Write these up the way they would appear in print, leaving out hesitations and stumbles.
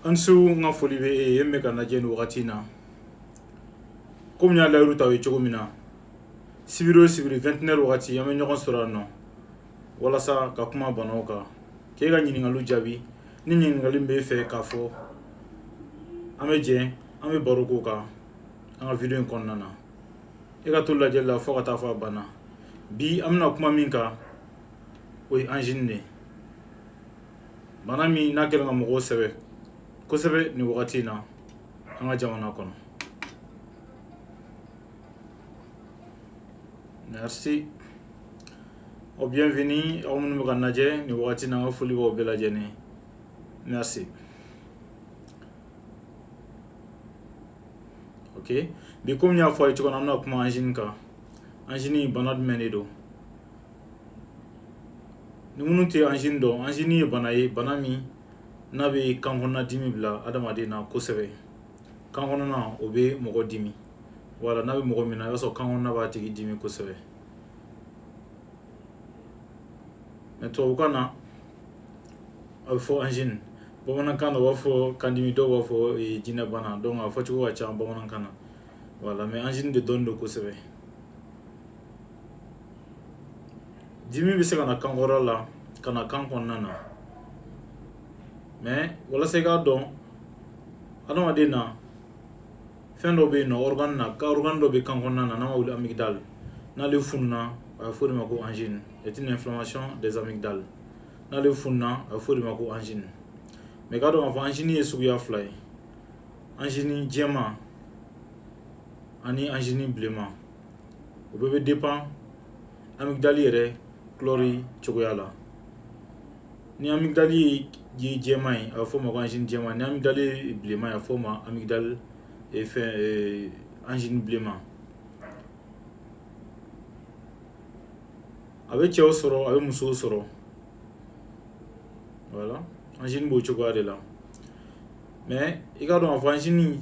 An su, n ka foli bɛ e ye bɛ ka lajɛ nin wagati in na. Komi y'a layiru ta ye cogo min na, sibiri o sibiri 21h wagati, an bɛ ɲɔgɔn sɔrɔ yan nɔ walasa ka kuma banaw kan, k'e ka ɲininkaliw jaabi. Ni ɲininkali bɛ fɛ k'a fɔ, an bɛ jɛ, an bɛ baro k'o kan an ka vidéo in kɔnɔna na. E ka to lajɛ la fo ka taa fɔ a banna. Bi, an bɛna kuma min kan, o ye angine de ye, bana min n'a kɛlen ka mɔgɔw sɛbɛ kosɛbɛ nin wagati in na an ka jamana kɔnɔ. Merci o, bienvenue aw minnu bɛ ka lajɛ nin wagati in na, an ka foli b'aw bɛɛ lajɛlen. Merci. Ok, bi, komi n y'a fɔ a ye cogo min na, an bɛna kuma angine kan. Angine, bana jumɛn de don? Ni minnu tɛ angine dɔn, angine ye bana ye, bana min n'a bɛ kan kɔnɔna dimi bila adamaden na kosɛbɛ. Kan kɔnɔna, o bɛ mɔgɔ dimi. Wala n'a bɛ mɔgɔ min na, i b'a sɔrɔ kan kɔnɔna b'a tigi dimi kosɛbɛ. Mais tubabukan na, a bɛ fɔ angine. Bamanankan na, u b'a fɔ kandimi, dɔw b'a fɔ jinɛ bana. Donc a fɔcogo ka ca bamanankan na. Voilà, mais angine de dɔn don kosɛbɛ. Dimi bɛ se ka na kan kɔrɔ la, ka na kan kɔnɔna na. Mais walasa i k'a dɔn, adamaden na, fɛn dɔ bɛ yen nɔ, organe na, organe dɔ bɛ kan kɔnɔna na, n'an b'a wele amygdale. N'ale fununa, a bɛ fɔ o de ma ko angine. C'est une inflammation des amygdales. N'ale fununa, a bɛ fɔ o de ma ko angine. Mais k'a dɔn k'a fɔ angine ye suguya fila ye: angine jɛman ani angine bilenman. O bɛɛ bɛ dépend amygdale yɛrɛ couleur cogoya la. Ni amygdale ye jɛman ye, a bɛ fɔ o ma ko angine jɛman. Ni amygdale ye bilenman ye, a bɛ fɔ o ma amygdale fɛn angine bilenman. A bɛ cɛw sɔrɔ, a bɛ musow sɔrɔ. Voilà, angine b'o cogoya de la. Mais i k'a dɔn k'a fɔ angine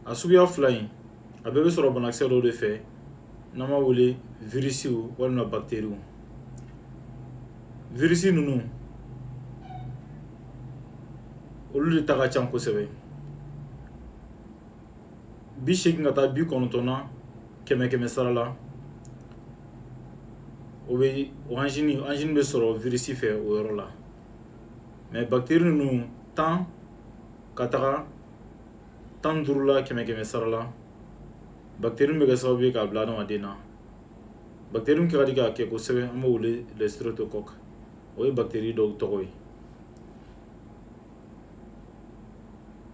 a suguya fila in, a bɛɛ bɛ sɔrɔ banakisɛ dɔw de fɛ, n'an b'a wele virisiw walima bactériw. Virisi ninnu, olu de ta ka ca kosɛbɛ, 80 ka taa 90 na kɛmɛ kɛmɛ sara la. O bɛ o angine bɛ sɔrɔ virisi fɛ o yɔrɔ la. Mais bactérie ninnu, 10 ka taga 15 la kɛmɛ kɛmɛ sara la, bactérie bɛ kɛ sababu ye k'a bila adamaden na. Bactérie min ka di k'a kɛ kosɛbɛ, an b'o wele les streptocoques. O ye bactérie dɔw tɔgɔ ye.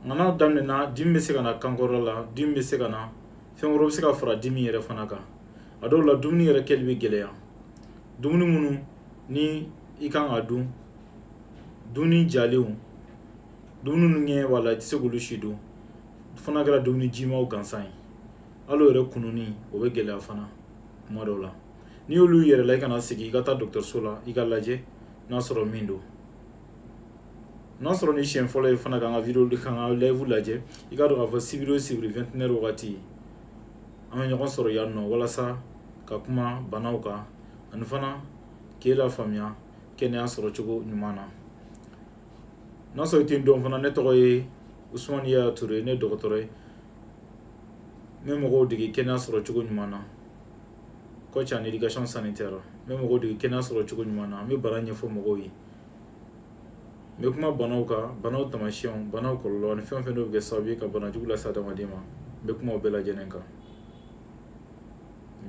Nka n'a daminɛna, dimi bɛ se ka na kankɔrɔ la, dimi bɛ se ka na, fɛn wɛrɛ bɛ se ka fara dimi yɛrɛ fana kan. A dɔw la, dumuni yɛrɛ kɛli bɛ gɛlɛya. Dumuni minnu ni i kan ka dun, dumuni jalenw, dumuni minnu ŋɛɲɛ b'a la, i tɛ se k'olu si dun, fo n'a kɛra dumuni jimaw gansan ye. Hali o yɛrɛ kununi, o bɛ gɛlɛya fana kuma dɔw la. N'i y'olu yɛrɛ la, i kana segin, i ka taa dɔgɔtɔrɔso la, i ka lajɛ n'a sɔrɔ min don. N'a sɔrɔ ni siɲɛ fɔlɔ ye fana k'an ka vidéo, k'an ka live lajɛ, i k'a dɔn k'a fɔ sibiri o sibiri 21h wagati, an bɛ ɲɔgɔn sɔrɔ yan nɔ walasa ka kuma banaw kan, ani fana k'e lafaamuya kɛnɛya sɔrɔ cogo ɲuman na. N'a sɔrɔ i tɛ n dɔn fana, ne tɔgɔ ye Usumani Yaya Ture, ne ye dɔgɔtɔrɔ ye. N bɛ mɔgɔw dege kɛnɛya sɔrɔ cogo ɲuman na, coach en éducation sanitaire. N bɛ mɔgɔw dege kɛnɛya sɔrɔ cogo ɲuman na. N bɛ bana ɲɛfɔ mɔgɔw ye, n bɛ kuma banaw kan, banaw taamasiyɛnw, banaw kɔlɔlɔ, ani fɛn o fɛn n'o bɛ kɛ sababu ye ka bana jugu lase adamaden ma. N bɛ kuma o bɛɛ lajɛlen kan.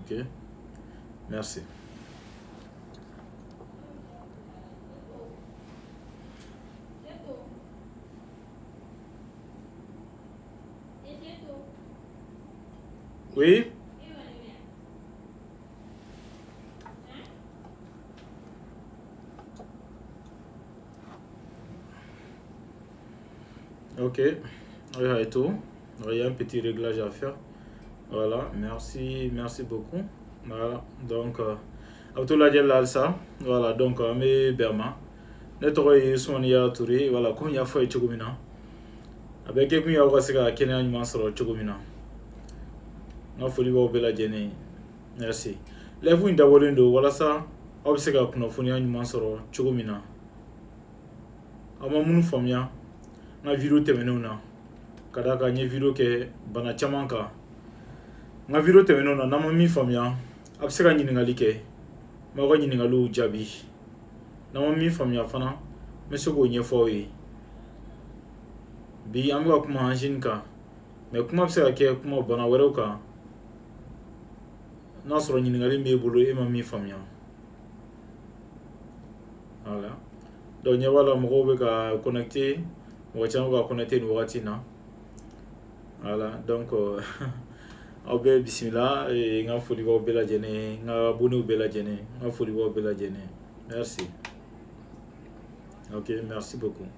Ok, merci. Oui. Ok, et tout. Il y a un petit réglage à faire. Voilà, merci, merci beaucoup. Voilà, donc, a bɛ to lajɛli la halisa. Voilà, donc an bɛ bɛn a ma. Ne tɔgɔ ye Usumani Yaya Ture. Voilà, komi n y'a fɔ a ye cogo min na, a bɛ kɛ kun ye aw ka se ka kɛnɛya ɲuman sɔrɔ cogo min na. N ka foli b'aw bɛɛ lajɛlen. Merci. Live in dabɔlen don walasa aw bɛ se ka kunnafoniya ɲuman sɔrɔ cogo min na. Aw ma minnu faamuya, N ka video tɛmɛnenw na, ka d'a kan n ye video kɛ bana caman kan n ka video tɛmɛnenw na. N'an ma min faamuya, a bɛ se ka ɲininkali kɛ, n b'aw ka ɲininkaliw jaabi. N'an ma min faamuya fana, n bɛ se k'o ɲɛfɔ aw ye. Bi, an bɛ ka kuma angine kan, mais kuma bɛ se ka kɛ kuma bana wɛrɛw kan, n'a sɔrɔ ɲininkali b'e bolo, e ma min faamuya. Voilà, donc ɲɛ b'a la, mɔgɔw bɛ ka connecté, mɔgɔ caman bɛ ka connecté nin wagati in na. Voilà, donc aw bɛɛ bisimila. N ka foli b'aw bɛɛ lajɛlen, n ka abonnés bɛɛ lajɛlen, n ka foli b'aw bɛɛ lajɛlen. Merci, ok, merci beaucoup.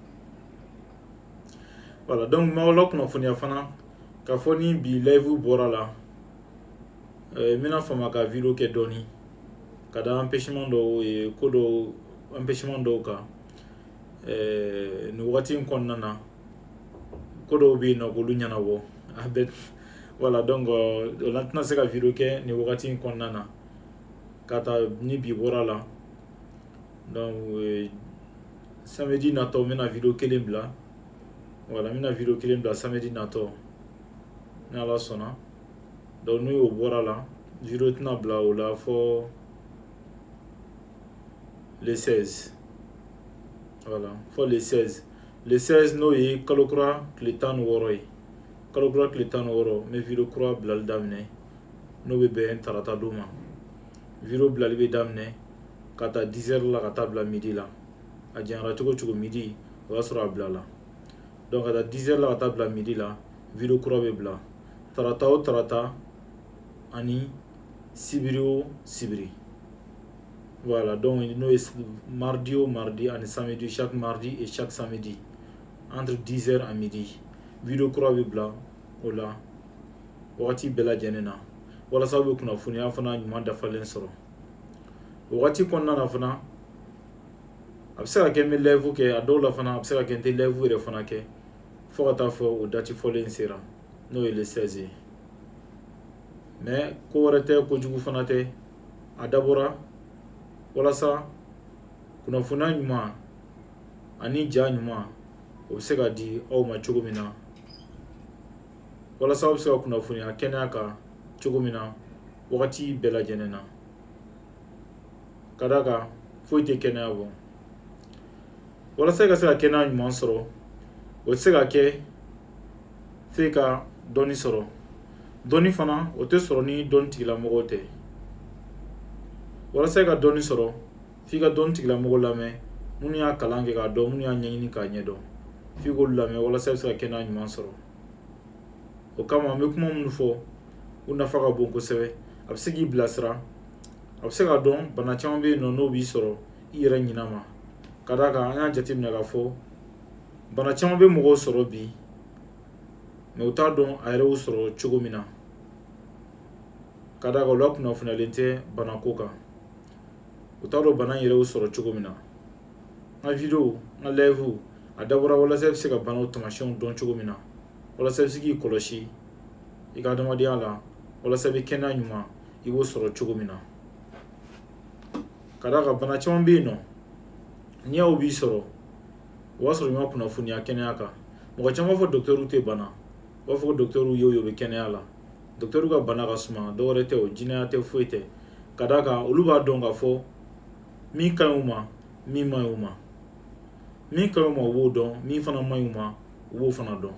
Voilà, donc n b'aw la kunnafoniya fana k'a fɔ ni bi live bɔra la, n bɛna fama ka video kɛ dɔɔni ka da empêchement dɔw ye, ko dɔw, empêchement dɔw kan nin wagati in kɔnɔna na. Ko dɔw bɛ yen nɔ k'olu ɲɛnabɔ a bɛɛ. Voilà, donc o la n tɛna se ka video kɛ nin wagati in kɔnɔna na ka taa ni bi bɔra la. Donc samedi natɔ, n bɛna video kelen bila. Voilà, n bɛna video kelen bila samedi natɔ, ni Ala sɔnna. Donc n'o y'o bɔra la, video tɛna bila o la fɔ le 16. Voilà, fɔ le 16. Le 16, n'o ye kalo kura tile 16 ye. Kalo kura tile 16, n bɛ video kura bilali daminɛ, n'o bɛ bɛn tarata don ma. Video bilali bɛ daminɛ ka taa 10 heures la ka taa bila midi la. A janyara cogo cogo, midi o y'a sɔrɔ a bilala. Donc ka taa 10 heures la ka taa bila midi la, video kura bɛ bila tarata o tarata ani sibiri o sibiri. Voilà, donc n'o ye mardi o mardi ani samedi, chaque mardi et chaque samedi entre 10 heures à midi, video kura bɛ bila o la wagati bɛɛ lajɛlen na, walasa aw bɛ kunnafoniya fana ɲuman dafalen sɔrɔ. O wagati kɔnɔna na fana, a bɛ se ka kɛ n bɛ live kɛ a dɔw la fana, a bɛ se ka kɛ n tɛ live yɛrɛ fana kɛ fo ka taa fɔ o date fɔlen sera, n'o ye le 16 ye. Mais ko wɛrɛ tɛ, kojugu fana tɛ, a dabɔra walasa kunnafoniya ɲuman ani ja ɲuman, o bɛ se ka di aw ma cogo min na, walasa aw bɛ se ka kunnafoniya kɛnɛya kan cogo min na wagati bɛɛ lajɛlen na. Ka d'a kan foyi tɛ kɛnɛya bɔ. Walasa i ka se ka kɛnɛya ɲuman sɔrɔ, o tɛ se ka kɛ f'e ka dɔnni sɔrɔ. Dɔnni fana, o tɛ sɔrɔ ni dɔnni tigilamɔgɔw tɛ. Walasa i ka dɔnni sɔrɔ, f'i ka dɔnni tigilamɔgɔw lamɛn, minnu y'a kalan kɛ k'a dɔn, minnu y'a ɲɛɲini k'a ɲɛdɔn, f'i k'olu lamɛn walasa i bɛ se ka kɛnɛya ɲuman sɔrɔ. O kama, an bɛ kuma minnu fɔ, u nafa ka bon kosɛbɛ. A bɛ se k'i bilasira, a bɛ se k'a dɔn bana caman bɛ yen nɔ, n'o b'i sɔrɔ i yɛrɛ ɲina ma. Ka d'a kan an y'a jateminɛ k'a fɔ bana caman bɛ mɔgɔw sɔrɔ bi, mais u t'a dɔn a yɛrɛ y'u sɔrɔ cogo min na. Ka d'a kan u la kunnafoniyalen tɛ banako kan, u t'a dɔn bana in yɛrɛ y'u sɔrɔ cogo min na. N ka video, n ka live, a dabɔra walasa i bɛ se ka banaw taamasiyɛnw dɔn cogo min na, walasa i bɛ se k'i kɔlɔsi i ka adamadenya la, walasa i bɛ kɛnɛya ɲuman, i b'o sɔrɔ cogo min na. Ka d'a kan bana caman bɛ yen nɔ, n'i y'o b'i sɔrɔ, o b'a sɔrɔ i ma kunnafoniya kɛnɛya kan. Mɔgɔ caman b'a fɔ docteur tɛ bana, u b'a fɔ ko docteur ye o ye, o bɛ kɛnɛya la. Docteur ka bana ka suma, dɔwɛrɛ tɛ, o jinɛya tɛ, foyi tɛ. Ka d'a kan olu b'a dɔn k'a fɔ min ka ɲi u ma, min man ɲi u ma. Min ka ɲi u ma, u b'o dɔn, min fana man ɲi u ma, u b'o fana dɔn.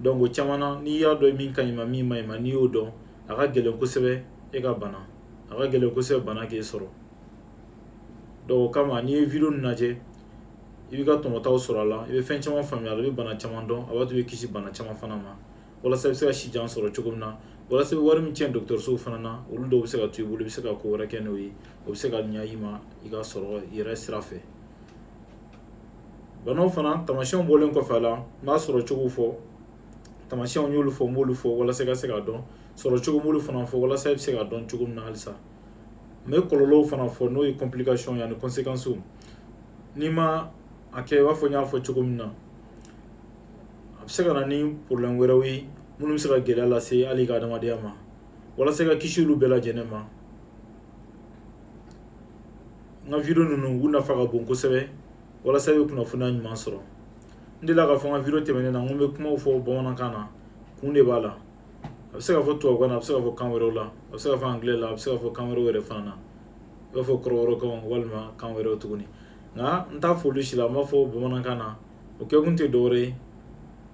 Donc o caman na, n'i y'a dɔn min ka ɲi ma, min man ɲi ma, n'i y'o dɔn, a ka gɛlɛn kosɛbɛ e ka bana, a ka gɛlɛn kosɛbɛ bana k'e sɔrɔ. Donc o kama, n'i ye video ninnu lajɛ, i b'i ka tɔmɔtaw sɔrɔ a la, i bɛ fɛn caman faamuya a la, i bɛ bana caman dɔn, a b'a to i bɛ kisi bana caman fana ma, walasa i bɛ se ka si jan sɔrɔ cogo min na, walasa i bɛ wari min tiɲɛ dɔgɔtɔrɔsow fana na, olu dɔw bɛ se ka to i bolo, i bɛ se ka ko wɛrɛ kɛ n'o ye, o bɛ se ka ɲɛ i ma i ka sɔrɔ yɛrɛ sira fɛ. Banaw fana taamasiyɛnw bɔlen kɔfɛ a la, n b'a sɔrɔ cogo fɔ. Taamasiyɛnw, n y'olu fɔ, n b'olu fɔ walasa i ka se k'a dɔn. Sɔrɔ cogo, n b'olu fana fɔ walasa i bɛ se k'a dɔn cogo min na halisa. N bɛ kɔlɔlɔw fana fɔ, n'o ye complication ye ani conséquences. N'i ma a kɛ i b'a fɔ n y'a fɔ cogo min na, a bɛ se ka na ni problème wɛrɛw ye minnu bɛ se ka gɛlɛya lase hali i ka adamadenya ma. Walasa i ka kisi olu bɛɛ lajɛlen ma, n ka video ninnu, u nafa ka bon kosɛbɛ, walasa i bɛ kunnafoniya ɲuman sɔrɔ. N delila k'a fɔ n ka video tɛmɛnen na, n ko n bɛ kumaw fɔ bamanankan na, kun de b'a la. A bɛ se ka fɔ tubabukan na, a bɛ se ka fɔ kan wɛrɛw la, a bɛ se ka fɔ anglais la, a bɛ se ka fɔ kan wɛrɛw yɛrɛ fana na, i b'a fɔ kɔrɔbɔrɔkan walima kan wɛrɛw tuguni. Nka n t'a fɔ olu si la, n b'a fɔ bamanankan na. O kɛkun tɛ dɔwɛrɛ ye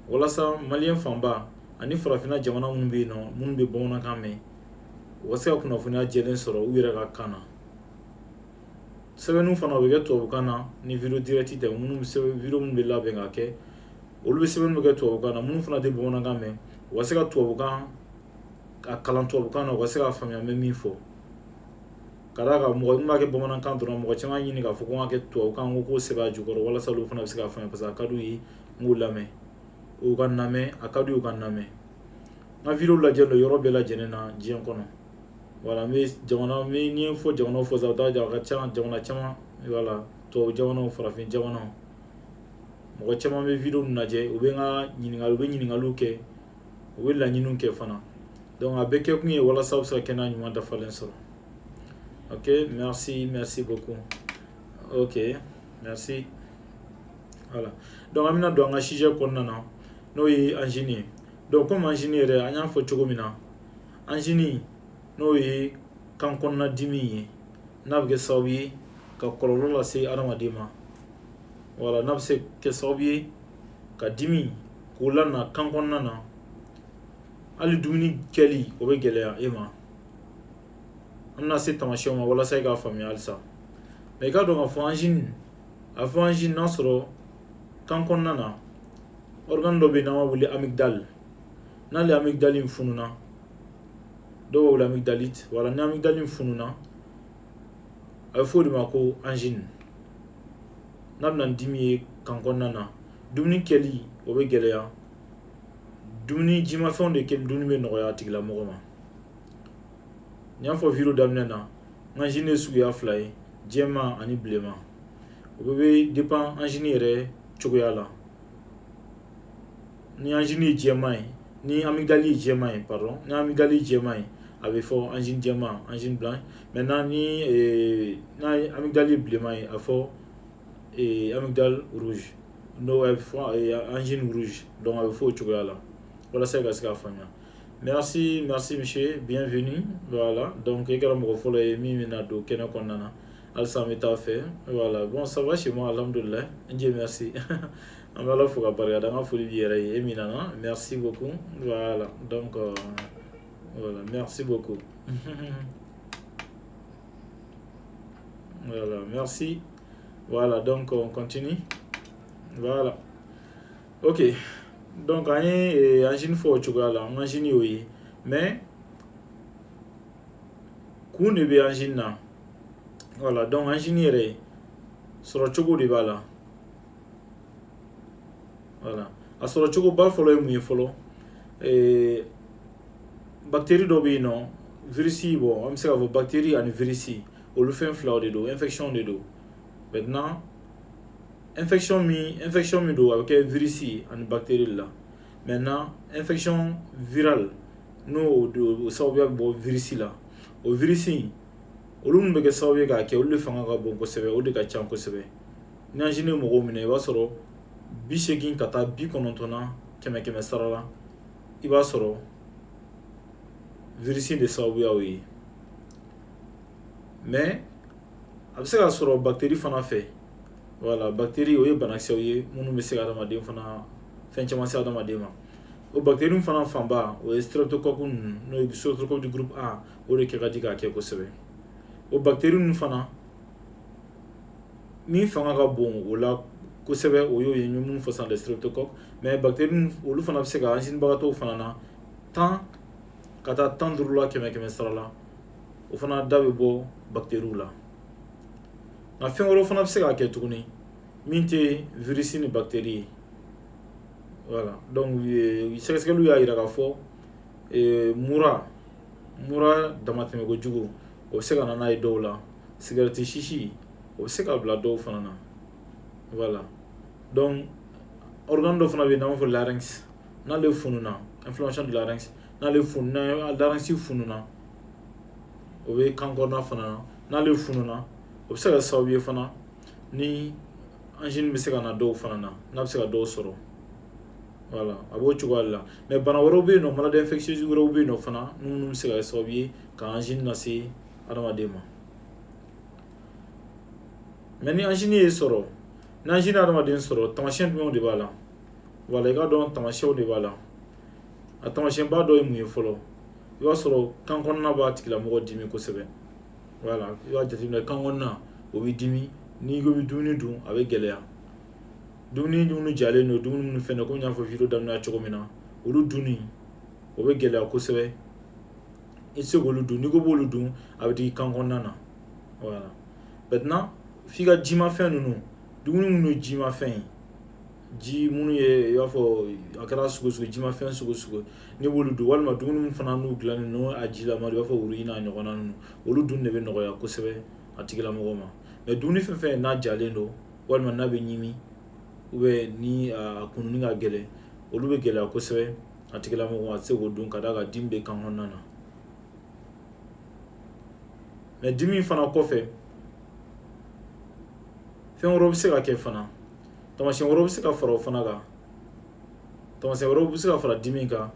walasa maliyɛn fanba ani farafinna jamana minnu bɛ yen nɔ, minnu bɛ bamanankan mɛn, u ka se ka kunnafoniya jɛlen sɔrɔ u yɛrɛ ka kan na. Sɛbɛnniw fana, o bɛ kɛ tubabukan na. Ni video direct tɛ, minnu bɛ sɛbɛn, video minnu bɛ labɛn ka kɛ, olu bɛ sɛbɛnni bɛ kɛ tubabukan na. Minnu fana tɛ bamanankan mɛn, u ka se ka tubabukan a kalan tubabukan na, u ka se k'a faamuya n bɛ min fɔ. Ka d'a kan mɔgɔ min b'a kɛ bamanankan dɔrɔn, mɔgɔ caman ɲini k'a fɔ ko n ka kɛ tubabukan, ko k'o sɛbɛn a jukɔrɔ walasa olu fana bɛ se k'a faamuya, parce que a ka d'u ye n k'u lamɛn, u ka lamɛn, a ka d'u ye u ka lamɛn. N ka video lajɛ don yɔrɔ bɛɛ lajɛlen na diɲɛ kɔnɔ. Voilà, n bɛ jamana ni ye fɔ jamanaw fɔ sisan, o t'a a ka ca, jamana caman. Voilà, tubabu jamanaw, farafin jamanaw, mɔgɔ caman bɛ video ninnu lajɛ, u bɛ n ka ɲininkali, u bɛ ɲininkaliw kɛ, u bɛ laɲiniw kɛ fana. Donc a bɛɛ kɛ kun ye walasa u bɛ se ka kɛnɛya ɲuman dafalen sɔrɔ. Ok, merci, merci beaucoup. Ok, merci. Voilà, donc an bɛna don an ka sujet kɔnɔna na, n'o ye angine ye. Donc comme angine yɛrɛ, an y'a fɔ cogo min na, angine, n'o ye kan kɔnɔna dimi ye, n'a bɛ kɛ sababu ye ka kɔlɔlɔ lase adamaden ma. Voilà, n'a bɛ se kɛ sababu ye ka dimi k'o lana kan kɔnɔna na, hali dumuni kɛli o bɛ gɛlɛya e ma. An bɛna se tamasiyɛnw ma walasa i k'a faamuya halisa. Mais i k'a dɔn k'a fɔ angine, a fɔ angine, n'a sɔrɔ kan kɔnɔna na, organe dɔ bɛ yen n'an b'a wele amygdale. N'ale amygdale in fununa, dɔw b'a wele amygdalite. Voilà, ni amygdale in fununa, a bɛ fɔ o de ma ko angine. N'a bɛna ni dimi ye kan kɔnɔna na, dumuni kɛli o bɛ gɛlɛya, dumuni jimafɛnw de kɛli, dumuni bɛ nɔgɔya a tigilamɔgɔ ma. N y'a fɔ video daminɛ na, n angine ye suguya fila ye, jɛman ani bilenman. O bɛɛ bɛ dépend angine yɛrɛ cogoya la. Ni angine ye jɛman ye, ni amygdale ye jɛman ye, pardon, ni amygdale ye jɛman ye, a bɛ fɔ angine jɛman, angine blanche. Maintenant, ni n'a amygdale ye bilenman ye, a bɛ fɔ amygdale rouge, n'o a bɛ fɔ angine rouge. Donc a bɛ fɔ o cogoya la walasa i ka se k'a faamuya. Merci, merci monsieur, bienvenue. Voilà, donc e kɛra mɔgɔ fɔlɔ ye min bɛna don kɛnɛ kɔnɔna na. Halisa an bɛ taa fɛ. Voilà, bon, ça va chez moi, alhamdoulilah, Dieu merci. An bɛ Ala fo ka barika da. An ka foli b'i yɛrɛ ye, e min nana. Merci beaucoup. Voilà, donc voilà, merci beaucoup. Voilà, merci. Voilà, donc on continue. Voilà, ok. Donc an ye angine fɔ o cogoya la. Angine y'o ye, mais kun de bɛ angine na. Voilà, donc angine yɛrɛ sɔrɔ cogo de b'a la. Voilà, a sɔrɔ cogoba fɔlɔ ye mun ye fɔlɔ? Bactérie dɔ bɛ yen nɔ, virus. Bon, an bɛ se k'a fɔ bactérie ani virus, olu fɛn filaw de don, infection de don. Maintenant, infection min don, a bɛ kɛ virus ani bactérie de la. Maintenant, infection virale, n'o o sababuya bɛ bɔ virus la, o virus in, olu minnu bɛ kɛ sababu ye k'a kɛ, olu de fanga ka bon kosɛbɛ, o de ka ca kosɛbɛ. Ni angine ye mɔgɔw minɛ, i b'a sɔrɔ 80 ka taa 90 na, kɛmɛ kɛmɛ sara la, i b'a sɔrɔ virus de sababuya y'o ye. Mais a bɛ se ka sɔrɔ bactérie fana fɛ. Voilà, bactérie, o ye banakisɛw ye minnu bɛ se ka adamaden fana fɛn caman se adamaden ma. O bactérie fana fanba, o ye streptocoque ninnu, n'o ye streptocoque du groupe A, o de kɛ ka di k'a kɛ kosɛbɛ. O bactérie ninnu fana, min fanga ka bon o la kosɛbɛ, o y'o ye, n ye mun fɔ sisan, les streptocoques. Mais bactérie, olu fana bɛ se ka angine-bagatɔw fana na, 10 ka taa 15 la, kɛmɛ kɛmɛ sara la, o fana da bɛ bɔ bactérie la. Nka fɛn wɛrɛw fana bɛ se k'a kɛ tuguni min tɛ virus ni bactérie ye. Voilà, donc sɛgɛsɛgɛliw y'a jira k'a fɔ mura damatɛmɛ kojugu, o bɛ se ka na n'a ye dɔw la. Sigɛrɛti sisi, o bɛ se ka bila dɔw fana na. Voilà, donc organe dɔ fana bɛ yen n'an b'a fɔ larynx, n'ale fununa, inflammation de larynx, n'ale fununa, larynx fununa, o bɛ kan kɔnɔna fana na. N'ale fununa, o bɛ se ka kɛ sababu ye fana ni angine bɛ se ka na dɔw fana na, n'a bɛ se ka dɔw sɔrɔ. Voilà, a b'o cogoya de la. Mais bana wɛrɛw bɛ yen nɔ, maladie infectieuse wɛrɛw bɛ yen nɔ fana, minnu bɛ se ka kɛ sababu ye ka angine lase adamaden ma. Mais ni angine ye sɔrɔ, ni angine adamaden sɔrɔ, tamasiyɛn jumɛnw de b'a la? Voilà, i k'a dɔn tamasiyɛnw de b'a la. A tamasiyɛnba dɔ ye mun ye fɔlɔ? I b'a sɔrɔ kan kɔnɔna b'a tigilamɔgɔ dimi kosɛbɛ. Voilà, i b'a jateminɛ, kan kɔnɔna o bɛ dimi. N'i ko i bɛ dumuni dun, a bɛ gɛlɛya. Dumuni minnu jalen don, dumuni minnu fɛn, komi n y'a fɔ vidéo daminɛ cogo min na, olu dunni o bɛ gɛlɛya kosɛbɛ. I tɛ se k'olu dun. N'i ko b'olu dun, a bɛ digi kan kɔnɔna na. Voilà, maintenant f'i ka jimafɛn ninnu, dumuni minnu ye jimafɛn ye, ji minnu ye, i b'a fɔ a kɛra sugu sugu, jimafɛn sugu sugu, n'i b'olu dun, walima dumuni min fana n'u dilannen n'o a jilama, i b'a fɔ wuri n'a ɲɔgɔnna ninnu, olu dun de bɛ nɔgɔya kosɛbɛ a tigilamɔgɔ ma. Mais dumuni fɛn fɛn n'a jalen don, walima n'a bɛ ɲimi, ou bien ni a kununi ka gɛlɛn, olu bɛ gɛlɛya kosɛbɛ a tigilamɔgɔ, a tɛ se k'o dun, ka d'a kan dimi bɛ kan kɔnɔna na. Mais dimi fana kɔfɛ, fɛn wɛrɛw bɛ se ka kɛ fana. Tamasiyɛn wɛrɛw bɛ se ka fara o fana kan. Tamasiyɛn wɛrɛw bɛ se ka fara dimi kan,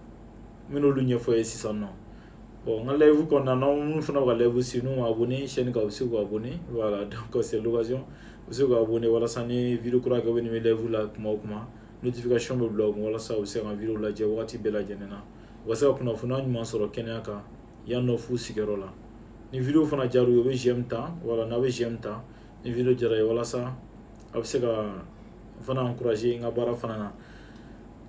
n bɛ n'olu ɲɛfɔ ye sisan nɔ. Bon, n ka live kɔnɔna na, minnu fana bɛ ka live suivre, n'u ma abonné chaîne kan, u bɛ se k'u abonné. Voilà, donc c'est l'occasion, u bɛ se k'u abonné walasa ni vidéo kura kɛ, u bɛ nin live la kuma o kuma, notification bɛ bila u kun, walasa u bɛ se ka vidéo lajɛ wagati bɛɛ lajɛlen na, u ka se ka kunnafoniya ɲuman sɔrɔ kɛnɛya kan yan nɔ f'u sigiyɔrɔ la. Ni vidéo fana diyara u ye, u bɛ j'aime ta. Voilà, n'a bɛ j'aime ta ni vidéo diyara ye, walasa a bɛ se ka n fana encourager n ka baara fana na.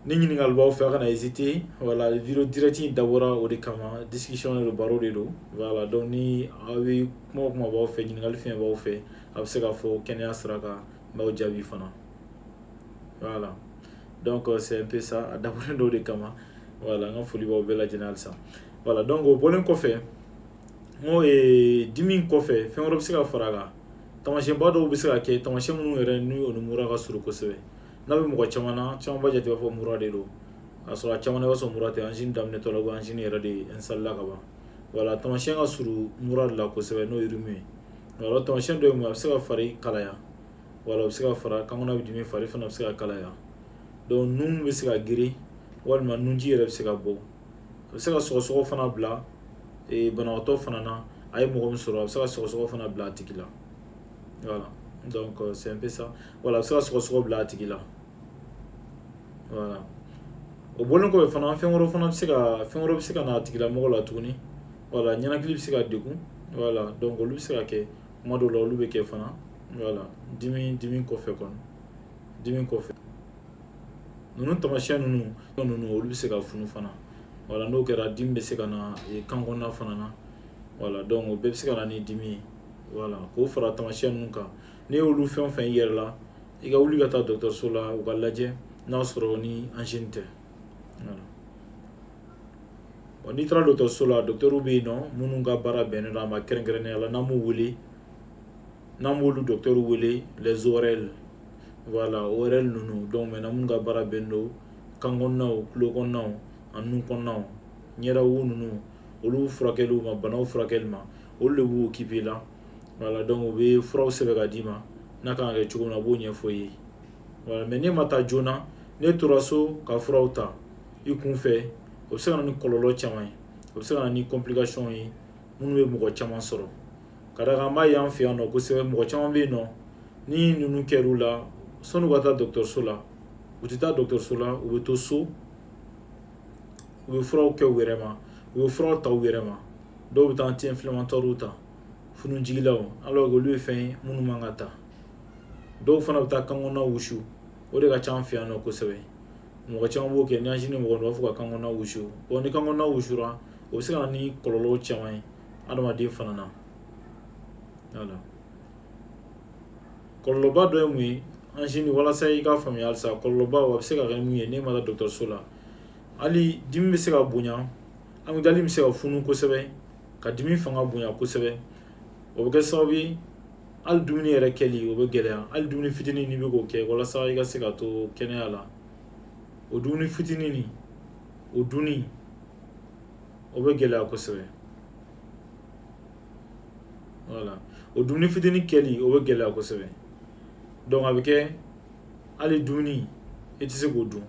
Ni ɲininkali b'aw fɛ, a kana hésiter. Voilà, vidéo direct in dabɔra o de kama, discussion de don, baro de don. Voilà, donc ni aw bɛ kuma o kuma b'aw fɛ, ɲininkali fɛn b'aw fɛ, a bɛ se ka fɔ kɛnɛya sira kan, n b'aw jaabi fana. Voilà, donc c'est un peu ça, a dabɔlen don o de kama. Voilà, n ka foli b'aw bɛɛ lajɛlen halisa. Voilà, donc o bɔlen kɔfɛ, n ko dimi kɔfɛ, fɛn wɛrɛ bɛ se ka fara a kan. Tamasiyɛnba dɔw bɛ se ka kɛ, tamasiyɛn minnu yɛrɛ ni o ni mura ka surun kosɛbɛ. N'a bɛ mɔgɔ caman na, caman b'a jate i b'a fɔ mura de don, k'a sɔrɔ a caman na, i b'a sɔrɔ mura tɛ, angine daminɛtɔ la, angine yɛrɛ de installé la ka ban. Voilà, tamasiyɛn ka surun mura de la kosɛbɛ, n'o ye rhume ye. Voilà, tamasiyɛn dɔ ye mun ye? A bɛ se ka fari kalaya. Voilà, o bɛ se ka fara kan kɔnɔna bɛ dimi, fari fana bɛ se ka kalaya. Donc nun bɛ se ka geren, walima nunji yɛrɛ bɛ se ka bɔ. A bɛ se ka sɔgɔsɔgɔ fana bila banabaatɔ fana na. A ye mɔgɔ min sɔrɔ, a bɛ se ka sɔgɔsɔgɔ fana bila a tigi la. Voilà, donc c'est un peu ça. Voilà, a bɛ se ka sɔgɔsɔgɔ bila a tigi la. Voilà, o bɔlen kɔfɛ fana, fɛn wɛrɛ fana bɛ se ka, fɛn wɛrɛ bɛ se ka na a tigilamɔgɔ la tuguni. Voilà, ɲɛnakili bɛ se ka degun. Voilà, donc olu bɛ se ka kɛ kuma dɔw la, olu bɛ kɛ fana. Voilà, dimi kɔfɛ kɔni, dimi kɔfɛ, ninnu tamasiyɛn ninnu, olu bɛ se ka funu fana. Voilà, n'o kɛra, dimi bɛ se ka na kan kɔnɔna fana na. Voilà, donc o bɛɛ bɛ se ka na ni dimi ye. Voilà, k'o fara tamasiyɛn ninnu kan, n'i y'olu fɛn o fɛn i yɛrɛ la, i ka wuli ka taa dɔgɔtɔrɔso la, u ka lajɛ n'a sɔrɔ ni angine tɛ. Voilà, bon, n'i taara dɔgɔtɔrɔso la, dɔgɔtɔrɔw bɛ yen nɔ minnu ka baara bɛnnen don a ma kɛrɛnkɛrɛnnenya la. N'an b'u wele, n'an b'olu dɔgɔtɔrɔw wele les ORL. Voilà, ORL ninnu, donc maintenant minnu ka baara bɛnnen don kan kɔnɔnaw, tulo kɔnɔnaw ani nun kɔnɔnaw, ɲɛda wo ninnu, olu furakɛliw ma, banaw furakɛli ma, olu de b'u occuper la. Voilà, donc u bɛ furaw sɛbɛn ka d'i ma, n'a kan ka kɛ cogo min na, u b'o ɲɛfɔ i ye. Voilà, mais n'e ma taa joona, n'e tora so ka furaw ta i kun fɛ, o bɛ se ka na ni kɔlɔlɔ caman ye, o bɛ se ka na ni complication ye minnu bɛ mɔgɔ caman sɔrɔ. Ka d'a kan an b'a ye an fɛ yan nɔ kosɛbɛ, mɔgɔ caman bɛ yen nɔ, ni ninnu kɛr'u la, sɔnni u ka taa dɔgɔtɔrɔso la, u tɛ taa dɔgɔtɔrɔso la, u bɛ to so, u bɛ furaw kɛ u yɛrɛ ma, u bɛ furaw ta u yɛrɛ ma. Dɔw bɛ taa anti-inflammatoire ta, funujigilaw, alors que olu ye fɛn ye minnu man ka ta. Dɔw fana bɛ taa kan kɔnɔna wusu, o de ka ca an fɛ yan nɔ kosɛbɛ. Mɔgɔ caman b'o kɛ. Ni angine mɔgɔ, u b'a fɔ ka kan kɔnɔna wusu. Bon, ni kan kɔnɔna wusura, o bɛ se ka na ni kɔlɔlɔ caman ye adamaden fana na. Voilà, kɔlɔlɔba dɔ ye mun ye angine? Walasa i k'a faamuya halisa, kɔlɔlɔba a bɛ se ka kɛ mun ye n'e ma taa dɔgɔtɔrɔso la? Hali dimi bɛ se ka bonya, amygdale bɛ se ka funu kosɛbɛ, ka dimi fanga bonya kosɛbɛ. O bɛ kɛ sababu ye, hali dumuni yɛrɛ kɛli o bɛ gɛlɛya. Hali dumuni fitinin n'i bɛ k'o kɛ walasa i ka se ka to kɛnɛya la, o dumuni fitinin nin, o dunni o bɛ gɛlɛya kosɛbɛ. Voilà, o dumuni fitinin kɛli o bɛ gɛlɛya kosɛbɛ. Donc a bɛ kɛ hali dumuni i tɛ se k'o dun,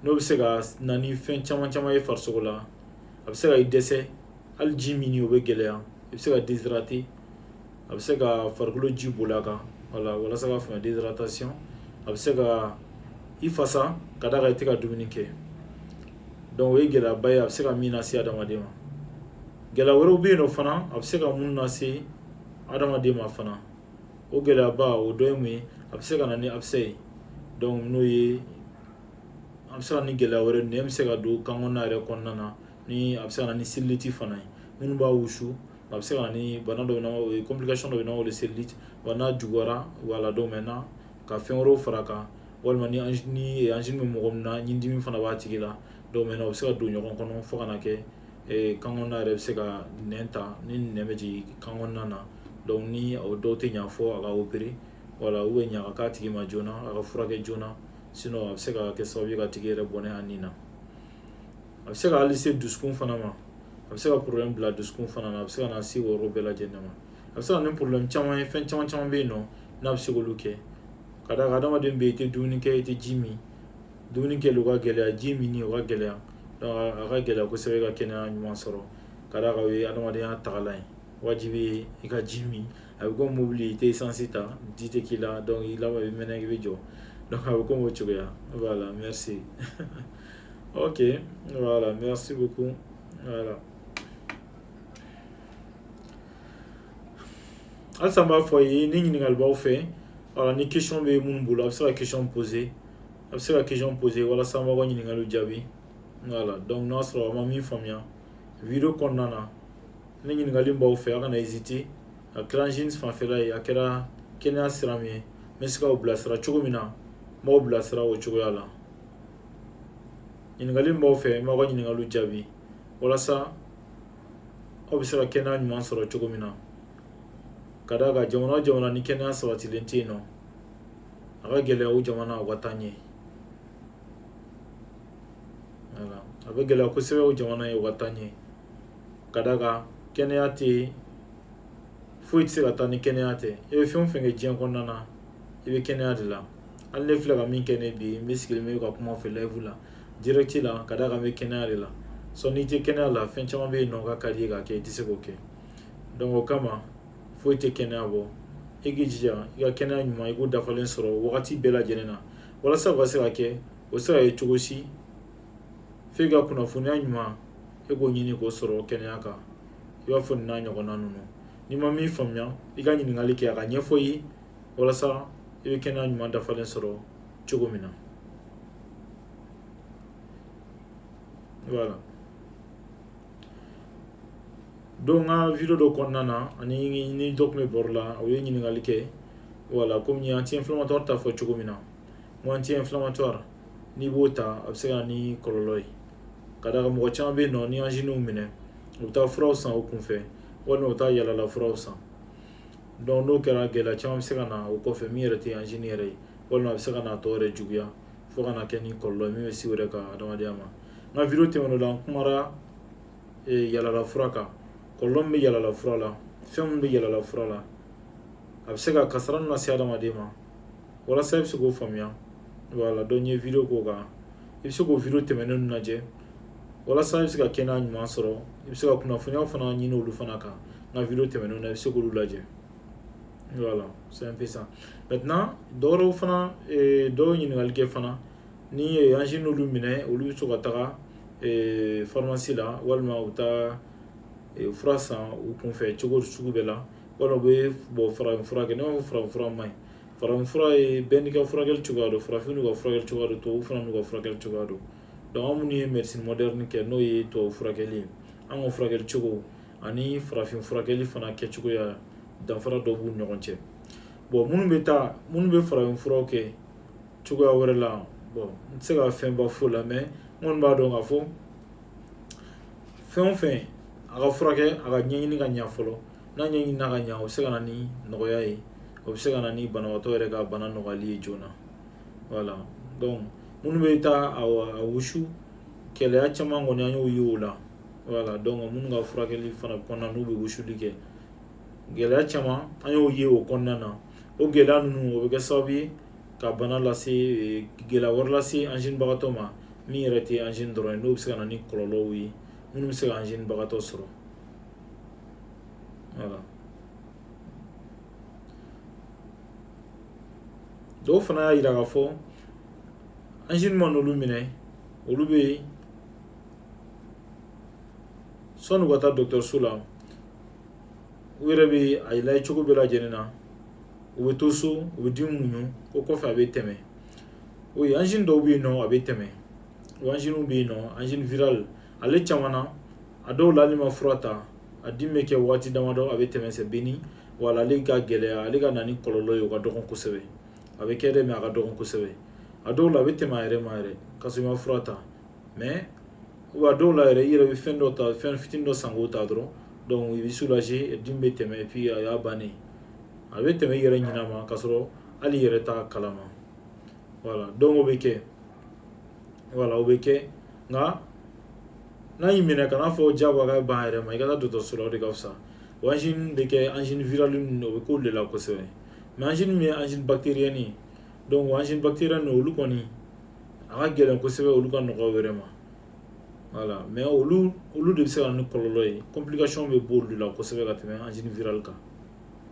n'o bɛ se ka na ni fɛn caman caman ye farisogo la. A bɛ se ka i dɛsɛ, hali ji minni o bɛ gɛlɛya, i bɛ se ka déshydrater, a bɛ se ka farikolo ji boli a kan. Voilà, walasa ka faamuya, déshydratation, a bɛ se ka i fasa ka d'a kan i tɛ ka dumuni kɛ. Donc o ye gɛlɛyaba ye, a bɛ se ka min lase adamaden ma. Gɛlɛya wɛrɛw bɛ yen nɔ fana, a bɛ se ka mun lase adamaden ma fana, o gɛlɛyaba o dɔ ye mun ye? A bɛ se ka na ni abcès ye. Donc n'o ye, a bɛ se ka ni gɛlɛya wɛrɛ, nɛn bɛ se ka don kan kɔnɔna yɛrɛ kɔnɔna na, ni a bɛ se ka na ni cellulite fana ye. Minnu b'a wusu, a bɛ se ka na ni bana dɔ bɛ, o ye complication dɔ bɛ na, o de cellulite wa n'a juguyara. Voilà, donc maintenant ka fɛn wɛrɛw fara a kan, walima ni angine bɛ mɔgɔ min na, ɲindimi fana b'a tigi la. Donc maintenant o bɛ se ka don ɲɔgɔn kɔnɔ fo ka na kɛ kan kɔnɔna yɛrɛ bɛ se ka nɛn ta, ni nɛn bɛ jigin kan kɔnɔna na. Donc ni o dɔw tɛ ɲa fɔ a ka opérer, voilà, ou bien ɲa ka k'a tigi ma joona, a ka furakɛ joona, sinon a bɛ se ka kɛ sababu ye ka tigi yɛrɛ bɔnɛ a nin na. A bɛ se ka hali se dusukun fana ma, a bɛ se ka problème bila dusukun fana na, a bɛ se ka na se o yɔrɔ bɛɛ lajɛlen ma. A bɛ se ka na ni problème caman ye, fɛn caman caman bɛ yen nɔ n'a bɛ se k'olu kɛ. Ka d'a kan adamaden bɛ yen, i tɛ dumuni kɛ, i tɛ ji min, dumuni kɛli o ka gɛlɛya, ji minni o ka gɛlɛya. Donc a ka gɛlɛya kosɛbɛ ka kɛnɛya ɲuman sɔrɔ, ka d'a kan o ye adamadenya tagalan ye. Wajibi ye i ka ji min. A bɛ komi mobili, i tɛ essence ta, ji tɛ k'i la, donc i laban i bɛ mɛnɛ, i bɛ jɔ. Donc a bɛ komi o cogoya. Voilà, merci. Ok, voilà, merci beaucoup. Voilà, halisa n b'a fɔ ye, ni ɲininkali b'aw fɛ, voilà, ni question bɛ minnu bolo, a bɛ se ka question poser, a bɛ se ka question poser walasa an b'aw ka ɲininkaliw jaabi. Voilà, donc n'a sɔrɔ a ma min faamuya vidéo kɔnɔna na, ni ɲininkali b'aw fɛ, a kana hésiter. A kɛra angine fanfɛla ye, a kɛra kɛnɛya sira min ye, n bɛ se k'aw bilasira cogo min na, n b'aw bilasira o cogoya la. Ɲininkali min b'aw fɛ, n b'aw ka ɲininkaliw jaabi walasa aw bɛ se ka kɛnɛya ɲuman sɔrɔ cogo min na. Ka d'a kan jamana o jamana ni kɛnɛya sabatilen tɛ yen nɔ, a ka gɛlɛya o jamana u ka taa ɲɛ. Voilà, a bɛ gɛlɛya kosɛbɛ o jamana ye u ka taa ɲɛ, ka d'a kan kɛnɛya tɛ yen, foyi tɛ se ka taa ni kɛnɛya tɛ. I bɛ fɛn o fɛn kɛ diɲɛ kɔnɔna na, i bɛ kɛnɛya de la. Hali ne filɛ ka min kɛ ne bi, n bɛ sigilen bɛ ka kuma fɛ live la, direct la, ka d'a kan n bɛ kɛnɛya de la. Sɔn n'i tɛ kɛnɛya la, fɛn caman bɛ yen nɔ k'a ka di i ye k'a kɛ, i tɛ se k'o kɛ. Donc o kama foyi tɛ kɛnɛya bɔ. I k'i jija i ka kɛnɛya ɲuman, i k'o dafalen sɔrɔ wagati bɛɛ lajɛlen na. Walasa o ka se ka kɛ, o se ka kɛ cogo si f'e ka kunnafoniya ɲuman, e k'o ɲini k'o sɔrɔ kɛnɛya kan. I b'a fɔ nin n'a ɲɔgɔnna ninnu, n'i ma min faamuya, i ka ɲininkali kɛ, a ka ɲɛfɔ i ye walasa i bɛ kɛnɛya ɲuman dafalen sɔrɔ cogo min na. Voilà, donc n ka vidéo dɔ kɔnɔna na, ani ni dɔ tun bɛ baro la, o ye ɲininkali kɛ. Voilà, komi n ye anti-inflammatoire ta fɔ cogo min na, n ko anti-inflammatoire, n'i b'o ta, a bɛ se ka na ni kɔlɔlɔ ye. Ka d'a kan mɔgɔ caman bɛ yen nɔ, ni angine y'u minɛ, u bɛ taa furaw san u kunfɛ, walima u bɛ taa yalala furaw san. Donc n'o kɛra, gɛlɛya caman bɛ se ka na o kɔfɛ min yɛrɛ tɛ angine yɛrɛ ye, walima a bɛ se ka na tɔ yɛrɛ juguya fo ka na kɛ ni kɔlɔlɔ ye min bɛ se u yɛrɛ ka adamadenya ma. N ka vidéo tɛmɛnen la, n kumara yalala fura kan, kɔlɔlɔ min bɛ yalala fura la, fɛn min bɛ yalala fura la, a bɛ se ka kasara min lase adamaden ma, walasa i bɛ se k'o faamuya. Voilà, donc n ye vidéo k'o kan, i bɛ se k'o vidéo tɛmɛnen lajɛ walasa i bɛ se ka kɛnɛya ɲuman sɔrɔ. I bɛ se ka kunnafoniyaw fana ɲini olu fana kan. N ka vidéo tɛmɛnenw na, i bɛ se k'olu lajɛ. Voilà, c'est un peu ça. Maintenant, dɔwɛrɛw fana, dɔw ye ɲininkali kɛ fana, ni angine olu minɛ, olu bɛ to ka taga pharmacie la, walima u bɛ taa fura san u kunfɛ cogo sugu bɛɛ la, walima u bɛ bɔ farafin fura kɛ. Ne b'a fɔ farafin fura man ɲi. Farafin fura ye bɛɛ n'i ka furakɛli cogoya don, farafin n'u ka furakɛli cogoya don, tubabu fana n'u ka furakɛli cogoya don. Donc anw minnu ye médecine moderne kɛ, n'o ye tubabu furakɛli ye, an ka furakɛli cogo ani farafin furakɛli fana kɛcogoya, danfara dɔ b'u ni ɲɔgɔn cɛ. Bon, minnu bɛ taa, minnu bɛ farafin furaw kɛ cogoya wɛrɛ la, bon, n tɛ se ka fɛnba f'o la, mais n kɔni b'a dɔn k'a fɔ fɛn o fɛn a ka furakɛ, a ka ɲɛɲini ka ɲa fɔlɔ. N'a ɲɛɲinina ka ɲa, o bɛ se ka na ni nɔgɔya ye, o bɛ se ka na ni banabaatɔ yɛrɛ ka bana nɔgɔyali ye joona. Voilà, donc minnu bɛ taa a wusu, gɛlɛya caman kɔni an y'o ye o la. Voilà, donc minnu ka furakɛli fana kɔnɔna n'u bɛ wusuli kɛ, gɛlɛya caman an y'o ye o kɔnɔna na. O gɛlɛya ninnu, o bɛ kɛ sababu ye ka bana lase, gɛlɛya wɛrɛ lase angine bagatɔ ma, min yɛrɛ tɛ angine dɔrɔn ye, n'o bɛ se ka na ni kɔlɔlɔw ye minnu bɛ se ka angine bagatɔ sɔrɔ. Voilà. Dɔw fana y'a jira k'a fɔ angine mana olu minɛ, olu bɛ sɔnni u ka taa dɔgɔtɔrɔso la, u yɛrɛ bɛ a lajɛ cogo bɛɛ lajɛlen na, u bɛ to so, u bɛ dimi muɲu, o kɔfɛ a bɛ tɛmɛ. O ye angine dɔw bɛ yen nɔ, a bɛ tɛmɛ. O angine bɛ yen nɔ, angine virale, ale caman na, a dɔw la, hali ma fura ta, a dimi bɛ kɛ waati damadɔ, a bɛ tɛmɛ, c'est bénin. Wala ale ka gɛlɛya, ale ka na ni kɔlɔlɔ ye, o ka dɔgɔn kosɛbɛ. A bɛ kɛ dɛ, mais a ka dɔgɔn kosɛbɛ. A dɔw la, a bɛ tɛmɛ a yɛrɛ ma yɛrɛ ka sɔrɔ i ma fura ta. Mais a dɔw la yɛrɛ, i yɛrɛ bɛ fɛn dɔ ta, fɛn fitinin dɔ san k'o ta dɔrɔn, donc i bɛ soulager, dimi bɛ tɛmɛ, et puis a y'a bannen, a bɛ tɛmɛ i yɛrɛ ɲinɛ ma ka sɔrɔ hali i yɛrɛ t'a kalama. Voilà, donc o bɛ kɛ. Voilà, o bɛ kɛ. Nka n'a y'i minɛ, kana fɔ diyagoya k'a bɛ ban a yɛrɛ ma, i ka taa dɔgɔtɔrɔso la, o de ka fisa. O angine bɛ kɛ angine virale ninnu, o bɛ k'olu de la kosɛbɛ. Mais angine min ye angine bactérienne ye, donc o angine bactérienne, olu kɔni a ka gɛlɛn kosɛbɛ, olu ka nɔgɔ u yɛrɛ ma. Voilà, mais olu de bɛ se ka na ni kɔlɔlɔ ye, complication bɛ bɔ olu la kosɛbɛ ka tɛmɛ angine virale kan.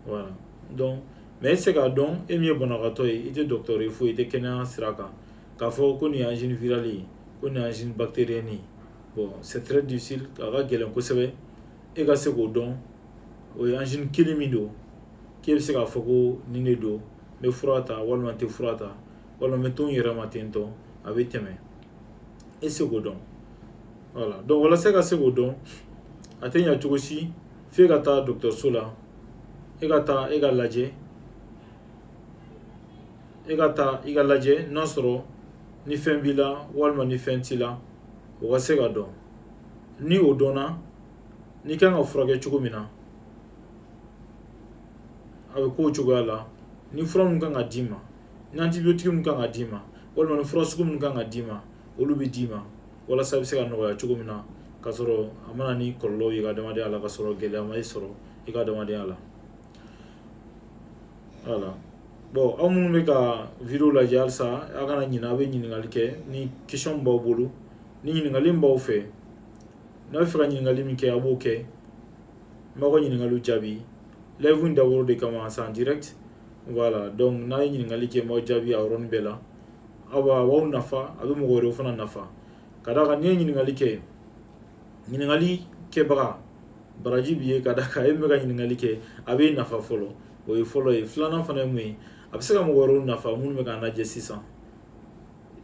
Voilà, donc mais e tɛ se k'a dɔn, e min ye banabagatɔ ye, i tɛ docteur ye foyi, i tɛ kɛnɛya sira kan, k'a fɔ ko nin ye angine virale ye, ko nin ye angine bactérienne ye. Bon, c'est très difficile, a ka gɛlɛn kosɛbɛ e ka se k'o dɔn. O ye angine kelen min don k'e bɛ se k'a fɔ ko nin de don, n bɛ fura ta walima n tɛ fura ta, walima n bɛ to n yɛrɛ ma ten tɔ, a bɛ tɛmɛ, e tɛ se k'o dɔn. Voilà, donc walasa e ka se k'o dɔn, a tɛ ɲɛ cogo si f'e ka taa dɔgɔtɔrɔso la, e ka taa e ka lajɛ, e ka taa i ka lajɛ n'a sɔrɔ ni fɛn b'i la walima ni fɛn t'i la, o ka se ka dɔn. Ni o dɔnna, n'i kan ka furakɛ cogo min na, a bɛ k'o cogoya la. Ni fura min kan ka d'i ma, ni antibiotique min kan ka d'i ma, walima ni fura sugu min kan ka d'i ma, olu bɛ d'i ma, walasa i bɛ se ka nɔgɔya cogo min na, ka sɔrɔ a ma na ni kɔlɔlɔw ye i ka adamadenya la, ka sɔrɔ gɛlɛya ma e sɔrɔ i ka adamadenya la. Voilà. Bon, aw minnu bɛ ka vidéo lajɛ halisa, aw kana ɲinɛ, aw bɛ ɲininkali kɛ ni question b'aw bolo, ni ɲininkali min b'aw fɛ, n'a bɛ fɛ ka ɲininkali min kɛ, a b'o kɛ, n b'aw ka ɲininkaliw jaabi. Live in dabɔra o de kama, c'est en direct. Voilà, donc n'a ye ɲininkali kɛ, n b'aw jaabi a yɔrɔnin bɛɛ la. Aw b'a, a b'aw nafa, a bɛ mɔgɔ wɛrɛw fana nafa, ka d'a kan n'i ye ɲininkali kɛ, ɲininkali kɛbaga baraji b'i ye, ka d'a kan e min bɛ ka ɲininkali kɛ, a b'e nafa fɔlɔ. O ye fɔlɔ ye. Filanan fana ye mun ye? A bɛ se ka mɔgɔ wɛrɛw nafa minnu bɛ k'an lajɛ sisan.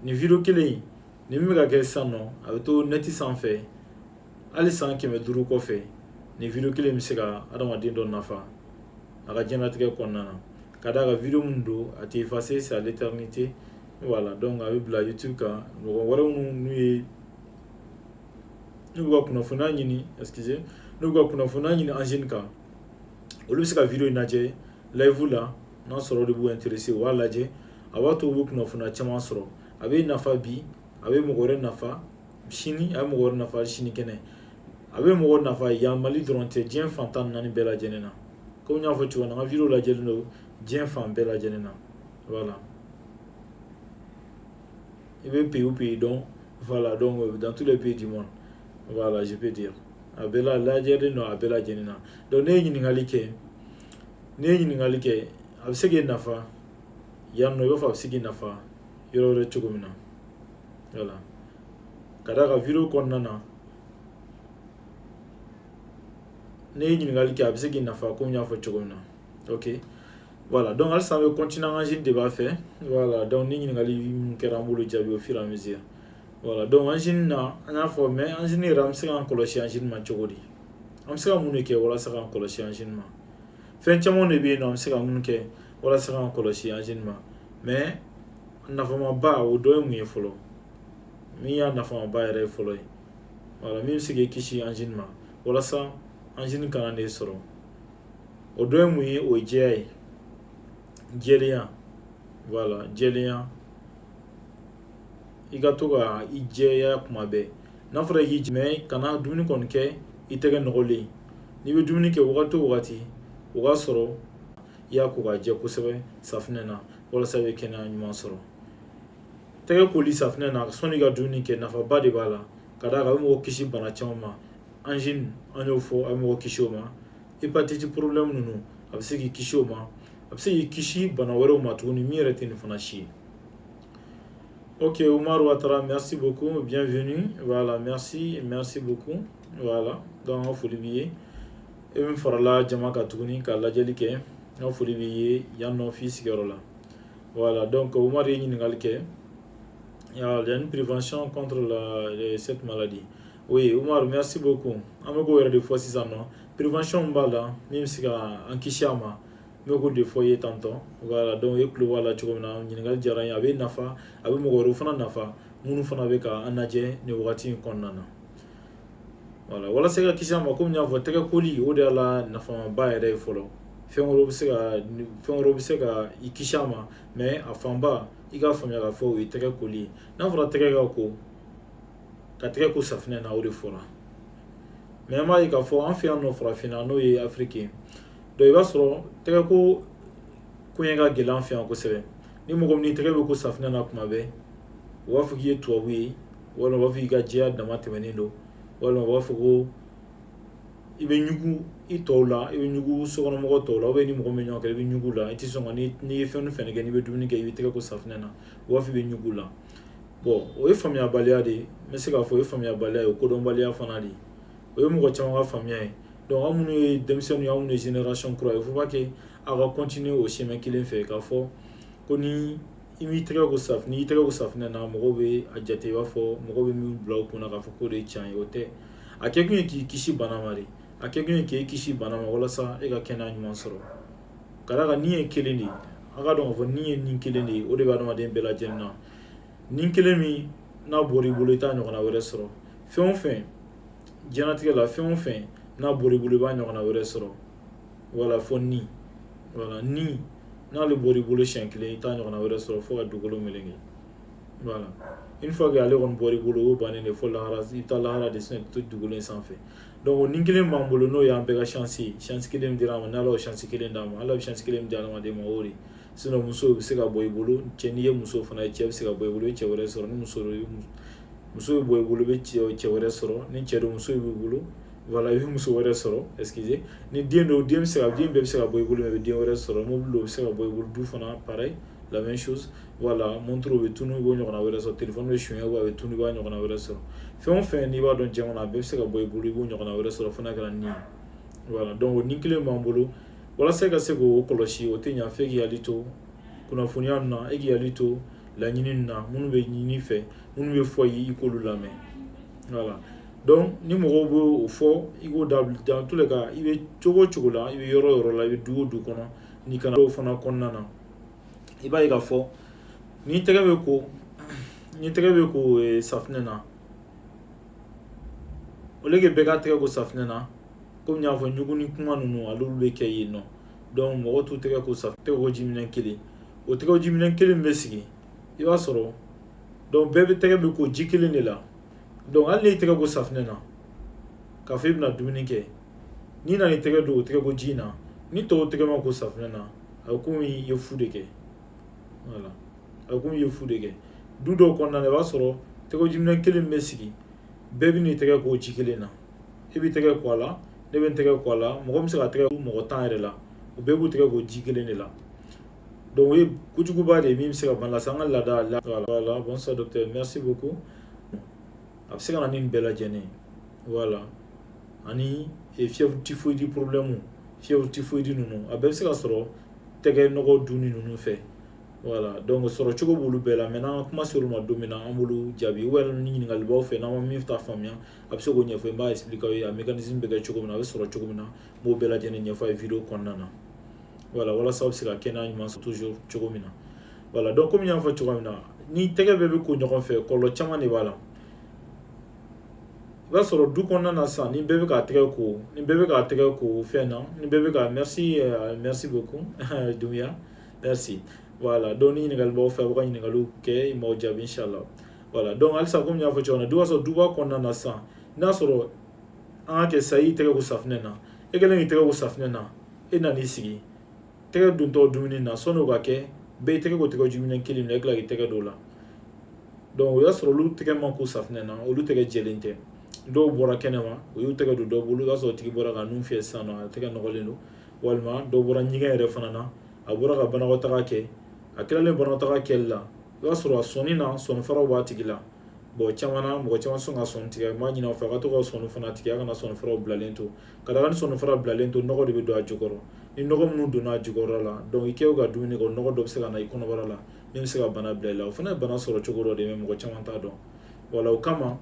Nin vidéo kelen in nin min bɛ ka kɛ sisan nɔ, a bɛ to net sanfɛ hali san 500 kɔfɛ. Nin vidéo kelen bɛ se ka adamaden dɔ nafa a ka diɲɛlatigɛ kɔnɔna na, ka d'a kan vidéo min don, a tɛ effacer, c'est à l'éternité. Voilà, donc a bɛ bila YouTube kan. Mɔgɔ wɛrɛ minnu n'u ye n'u bɛ ka kunnafoniya ɲini, excusez, n'u bɛ ka kunnafoniya ɲini angine kan, olu bɛ se ka vidéo in lajɛ live la. N'a sɔrɔ o de b'u intéresser, u b'a lajɛ, a b'a to u bɛ kunnafoniya caman sɔrɔ. A bɛ nafa bi, a bɛ mɔgɔ wɛrɛ nafa sini, a bɛ mɔgɔ wɛrɛ nafa sini kɛnɛ, a bɛ mɔgɔ nafa yan. Mali dɔrɔn tɛ, diɲɛ fan 14 bɛɛ lajɛlen na. Komi n y'a fɔ cogo min na, n ka vidéo lajɛlen don diɲɛ fan bɛɛ lajɛlen na. Voilà, i bɛ pays o pays dɔn, voilà, donc dans tous les pays du monde, voilà, je peux dire a bɛɛ la lajɛlen don, a bɛɛ lajɛlen na. Donc ne ye ɲininkali kɛ, ne ye ɲininkali kɛ, a bɛ se k'i nafa yan nɔ, i b'a fɔ a bɛ se k'i nafa yɔrɔ wɛrɛ cogo min na. Voilà, ka d'a kan vidéo kɔnɔna na, ne ye ɲininkali kɛ, a bɛ se k'i nafa komi n y'a fɔ cogo min na. Ok, voilà, donc halisa an bɛ continuer an ka angine débat fɛ. Voilà, donc ni ɲininkali min kɛra, an b'olu jaabi au fur et à mesure. Voilà, donc angine na, an y'a fɔ, mais angine yɛrɛ, an bɛ se k'an kɔlɔsi angine ma cogo di? An bɛ se ka mun de kɛ walasa k'an kɔlɔsi angine ma? Fɛn caman de bɛ yen nɔ, an bɛ se ka mun kɛ walasa k'an kɔlɔsi angine ma. Mais nafamaba, o dɔ ye mun ye fɔlɔ? Min y'a nafamaba yɛrɛ ye fɔlɔ ye, voilà, min bɛ se k'i kisi angine ma, walasa angine kana n'e sɔrɔ, o dɔ ye mun ye? O ye jɛya ye, jɛlenya. Voilà, jɛlenya. I ka to ka i jɛya kuma bɛɛ. N'a fɔra i k'i jɛ, mais kana dumuni kɔni kɛ i tɛgɛ nɔgɔlen. N'i bɛ dumuni kɛ wagati o wagati, o ka sɔrɔ I y'a ko k'a jɛ kosɛbɛ safunɛ na walasa i bɛ kɛnɛya ɲuman sɔrɔ. Tɛgɛ koli safunɛ na sɔnni i ka dumuni kɛ, nafaba de b'a la, ka d'a kan a bɛ mɔgɔ kisi bana caman ma. Angine, an y'o fɔ, a bɛ mɔgɔ kisi o ma. Hépatite problème ninnu, a bɛ se k'i kisi o ma. A bɛ se k'i kisi bana wɛrɛw ma tuguni min yɛrɛ tɛ nin fana si ye. Ok, Omar Ouattara, merci beaucoup, bienvenue. Voilà, merci, merci beaucoup. Voilà, donc an ka foli b'i ye. E min farala jama kan tuguni ka lajɛli kɛ, n ka foli b'i ye yan nɔ f'i sigiyɔrɔ la. Voilà, donc Omar ye ɲininkali kɛ. Il y a une prévention contre cette maladie. Oui, Omar, merci beaucoup. An bɛ k'o yɛrɛ de fɔ sisan nɔ. Prévention b'a la min bɛ se ka an kisi a ma. N bɛ k'o de fɔ i ye tantôt. Voilà, donc e tulo b'a la cogo min na, ɲininkali diyara n ye. A bɛ nafa, a bɛ mɔgɔ wɛrɛw fana nafa minnu fana bɛ ka an lajɛ nin wagati in kɔnɔna na. Voilà, walasa i ka kisi a ma, komi n y'a fɔ, tɛgɛ koli, o de y'a la nafamaba yɛrɛ ye fɔlɔ. Fɛn wɛrɛw bɛ se ka i kisi a ma, mais a fanba, i k'a faamuya k'a fɔ o ye tɛgɛ koli ye. N'a fɔra tɛgɛ ka ko, ka tɛgɛ ko safunɛ na, o de fɔra. Mais an b'a ye k'a fɔ an fɛ yan nɔ farafinna, n'o ye Afiriki ye, donc i b'a sɔrɔ tɛgɛ ko koɲɛ ka gɛlɛn an fɛ yan kosɛbɛ. Ni mɔgɔ min tɛgɛ bɛ ko safunɛ na kuma bɛɛ, u b'a fɔ k'i ye tubabu ye, walima u b'a fɔ k'i ka jɛya dama tɛmɛnen don, walima u b'a fɔ ko i bɛ ɲugu i tɔw la, i bɛ ɲugu sokɔnɔmɔgɔ tɔw la, ou bien ni mɔgɔ min bɛ ɲɔgɔn kɛ, i bɛ ɲugu la. I tɛ sɔn ka n'i ye fɛn o fɛn kɛ, n'i bɛ dumuni kɛ, i bɛ tɛgɛ ko safunɛ na, u b'a fɔ i bɛ ɲugu la. Bon, o ye faamuyabaliya de ye. N bɛ se k'a fɔ o ye faamuyabaliya ye, o kodɔnbaliya fana de ye. O ye mɔgɔ caman ka faamuya ye. Donc an minnu ye denmisɛnninw ye, anw minnu ye génération kura ye, il faut pas que aw ka continuer o chemin kelen fɛ k'a fɔ ko ni i m'i tɛgɛ ko safunɛ, n'i y'i tɛgɛ ko safunɛ na, mɔgɔw bɛ a jate i b'a fɔ mɔgɔw bɛ min bila u kunna k'a fɔ k'o de ye tiɲɛ ye. O tɛ. A kɛ kun ye k'i kisi bana ma de. A kɛ kun ye k'e kisi bana ma walasa e ka kɛnɛya ɲuman sɔrɔ, ka d'a kan ni ye kelen de ye. A ka dɔn k'a fɔ ni ye nin kelen de ye, o de bɛ adamaden bɛɛ lajɛlen na. Ni kelen min n'a bɔra i bolo, i t'a ɲɔgɔnna wɛrɛ sɔrɔ. Fɛn o fɛn diɲɛlatigɛ la, fɛn o fɛn n'a bɔra i bolo, i b'a ɲɔgɔnna wɛrɛ sɔrɔ. Wala fɔ ni, voilà, ni n'ale bɔra i bolo siɲɛ kelen, i t'a ɲɔgɔnna wɛrɛ sɔrɔ fo ka dugukolo meleke. Voilà, une fois que ale kɔni bɔra i bolo, o bannen de fo lahara. I bɛ taa lahara de, sinon i tɛ to dugukolo in sanfɛ. Donc o ni kelen b'an bolo, n'o y'an bɛɛ ka chance ye. Chance kelen min dira an ma, n'Ala y'o chance kelen d'an ma, Ala bɛ chance kelen min di adamaden ma, o de. Sinon muso bɛ se ka bɔ i bolo, cɛ, n'i ye muso fana ye, cɛ bɛ se ka bɔ i bolo, i bɛ cɛ wɛrɛ sɔrɔ. Ni muso don, muso bɛ bɔ i bolo, i bɛ cɛ wɛrɛ sɔrɔ. Ni cɛ don, muso b'i bolo, voilà, i bɛ muso wɛrɛ sɔrɔ. Excusez, ni den don, den bɛ se ka, den bɛɛ bɛ se ka bɔ i bolo, mais i bɛ den wɛrɛ sɔrɔ. Mobili don, o bɛ se ka bɔ i bolo. Du fana, pareil, la même chose. Voilà, montre bɛ tunu, i b'o ɲɔgɔnna wɛrɛ sɔrɔ. Téléphone bɛ suɲɛ, a bɛ tunu, i b'a ɲɔgɔnna wɛrɛ sɔrɔ. Fɛn o fɛn n'i b'a dɔn diɲɛ kɔnɔ, a bɛɛ bɛ se ka bɔ i bolo, i b'o ɲɔgɔnna wɛrɛ sɔrɔ, fo n'a kɛra ni ye. Voilà, donc o ni kelen b'an bolo. Walasa i ka se k'o kɔlɔsi, o tɛ ɲa f'e k'i hakili to kunnafoniya ninnu na, e k'i hakili to laɲini ninnu na, minnu bɛ ɲini i fɛ, minnu bɛ fɔ i ye, i k'olu lamɛn. Voilà, donc ni mɔgɔw b'o fɔ, i k'o dabila. Dans tous les cas, i bɛ cogo o cogo la, i bɛ yɔrɔ o yɔrɔ la, i bɛ du o du kɔnɔ, n'i kana dɔw fana kɔnɔna na, i b'a ye k'a fɔ ni tɛgɛ bɛ ko, ni tɛgɛ bɛ ko safunɛ na, au lieu que bɛɛ ka tɛgɛ ko safunɛ na, komi n y'a fɔ, ɲugu ni kuma ninnu, olu bɛ kɛ yen nɔ. Donc mɔgɔw t'u tɛgɛ ko safunɛ, tɛgɛ ko jiminɛn kelen, o tɛgɛ jiminɛn kelen bɛ sigi, i b'a sɔrɔ donc bɛɛ bɛ tɛgɛ bɛ ko ji kelen de la. Donc hali n'i tɛgɛ ko safunɛ na k'a fɔ i bɛna dumuni kɛ, n'i nana i tɛgɛ don o tɛgɛ ko ji in na, ni tɔw tɛgɛ ma ko safunɛ na, a bɛ komi i ye fu de kɛ. Voilà, a bɛ komi i ye fu de kɛ. Du dɔw kɔnɔna na, i b'a sɔrɔ tɛgɛ jiminɛn kelen bɛ sigi, bɛɛ bɛ n'i tɛgɛ ko ji kelen na. E b'i tɛgɛ ko a la, ne bɛ n tɛgɛ ko a la, mɔgɔ bɛ se ka tɛgɛ mɔgɔ 10 yɛrɛ la, o bɛɛ b'u tɛgɛ ko ji kelen de la. Donc o ye kojuguba de ye min bɛ se ka bana lase an ka laada la. Voilà, bonsoir docteur, merci beaucoup. A bɛ se ka na ni nin bɛɛ lajɛlen ye. Voilà, ani fièvre typhoïde problème, fièvre typhoïde ninnu, a bɛɛ bɛ se ka sɔrɔ tɛgɛ nɔgɔ dunni ninnu fɛ. Voilà, donc sɔrɔ cogo b'olu bɛɛ la. Mais n'an ka kuma ser'u ma don min na, an b'olu jaabi. Ou ni ɲininkali b'aw fɛ, n'aw ma min ta faamuya, a bɛ se k'o ɲɛfɔ, n b'a expliquer aw ye a mécanisme bɛ kɛ cogo min na, a bɛ sɔrɔ cogo min na, n b'o bɛɛ lajɛlen ɲɛfɔ a ye vidéo kɔnɔna na. Voilà, walasa aw bɛ se ka kɛnɛya ɲuman sɔrɔ toujours cogo min na. Voilà, donc komi n y'a fɔ cogoya min na, ni tɛgɛ bɛɛ bɛ ko ɲɔgɔn fɛ, kɔlɔlɔ caman de b'a la. I b'a sɔrɔ du kɔnɔna na sisan, ni bɛɛ bɛ k'a tɛgɛ ko, ni bɛɛ bɛ k'a tɛgɛ ko fɛn na, ni bɛɛ bɛ ka, merci, merci beaucoup Doumbia, merci. Voilà, donc ni ɲininkali b'aw fɛ, a b'aw ka ɲininkaliw kɛ, n b'aw jaabi inchallah. Voilà, donc halisa, komi n y'a fɔ cogo min na, du b'a sɔrɔ duba kɔnɔna na sisan, n'a sɔrɔ an ka kɛ sisan, i y'i tɛgɛ ko safunɛ na, e kɛlen k'i tɛgɛ ko safunɛ na, e nan'i sigi. Tɛgɛ dontɔ dumuni na, sɔnni o ka kɛ, bɛɛ y'i tɛgɛ ko tɛgɛ jiminɛn kelen na, e tila k'i tɛgɛ don o la. Donc o y'a sɔrɔ olu tɛgɛ ma ko safunɛ na, olu tɛgɛ jɛlen tɛ. Dɔw bɔra kɛnɛma, u y'u tɛgɛ don dɔw bolo, i b'a sɔrɔ o tigi bɔra ka nun fiyɛ sisan nɔ, a tɛgɛ nɔgɔlen don. Walima dɔw bɔra ɲɛgɛn yɛrɛ fana na, a bɔra ka banakɔtaga kɛ. A tilalen banakɔtaga kɛli la, i b'a sɔrɔ a sɔnni na, sɔnifaraw b'a tigi la. Bon, caman na, mɔgɔ caman sɔn ka sɔni tigɛ. N b'a ɲini aw fɛ, a ka to ka sɔni fana tigɛ, a kana sɔnifaraw bilalen to. Ka d'a kan ni sɔnifara bilalen to, nɔgɔ de bɛ don a jukɔrɔ. Ni nɔgɔ minnu donna a jukɔrɔ la, donc i kɛ ka dumuni kɛ, o nɔgɔ dɔ bɛ se ka na i kɔnɔbara la min bɛ se ka bana bila i la. O fana ye bana sɔrɔ cogo dɔ de ye, mɔgɔ caman t'a dɔn. Wala, o kama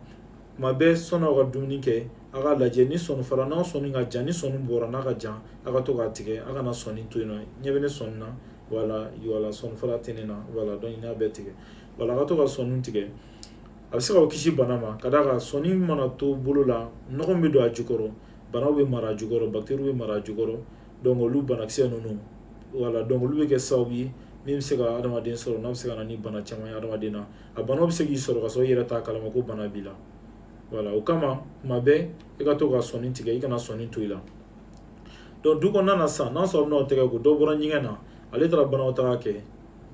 tuma bɛɛ, sɔnni aw ka dumuni kɛ, a ka lajɛ ni sɔnifara n'aw sɔnni ka jan, ni sɔnni bɔra n'a ka jan, a ka to k'a tigɛ, a kana sɔnni to yen nɔ. Ɲɛ bɛ ne sɔnni na, wala sɔnifara tɛ ne na. Wala, donc n y'a bɛɛ tigɛ. Wala, a ka to ka sɔnni tigɛ, a bɛ se k'aw kisi bana ma. Ka d'a kan sɔnni mana to bolo la, nɔgɔ min bɛ don a jukɔrɔ, banaw bɛ mara a jukɔrɔ, bactéries bɛ mara a jukɔrɔ. Donc olu banakisɛ ninnu, wala, donc olu bɛ kɛ sababu ye min bɛ se ka adamaden sɔrɔ, n'a bɛ se ka na ni bana caman ye adamaden na. A banaw bɛ se k'i sɔrɔ ka sɔrɔ i yɛrɛ t'a kalama ko bana b'i la. Wala, o kama tuma bɛɛ i ka to ka sɔnni tigɛ, i kana sɔnni to i la. Donc du kɔnɔna na sisan, n'a sɔrɔ bɛna tɛgɛ ko dɔ bɔra ɲɛgɛn na, ale taara banakɔtaga kɛ,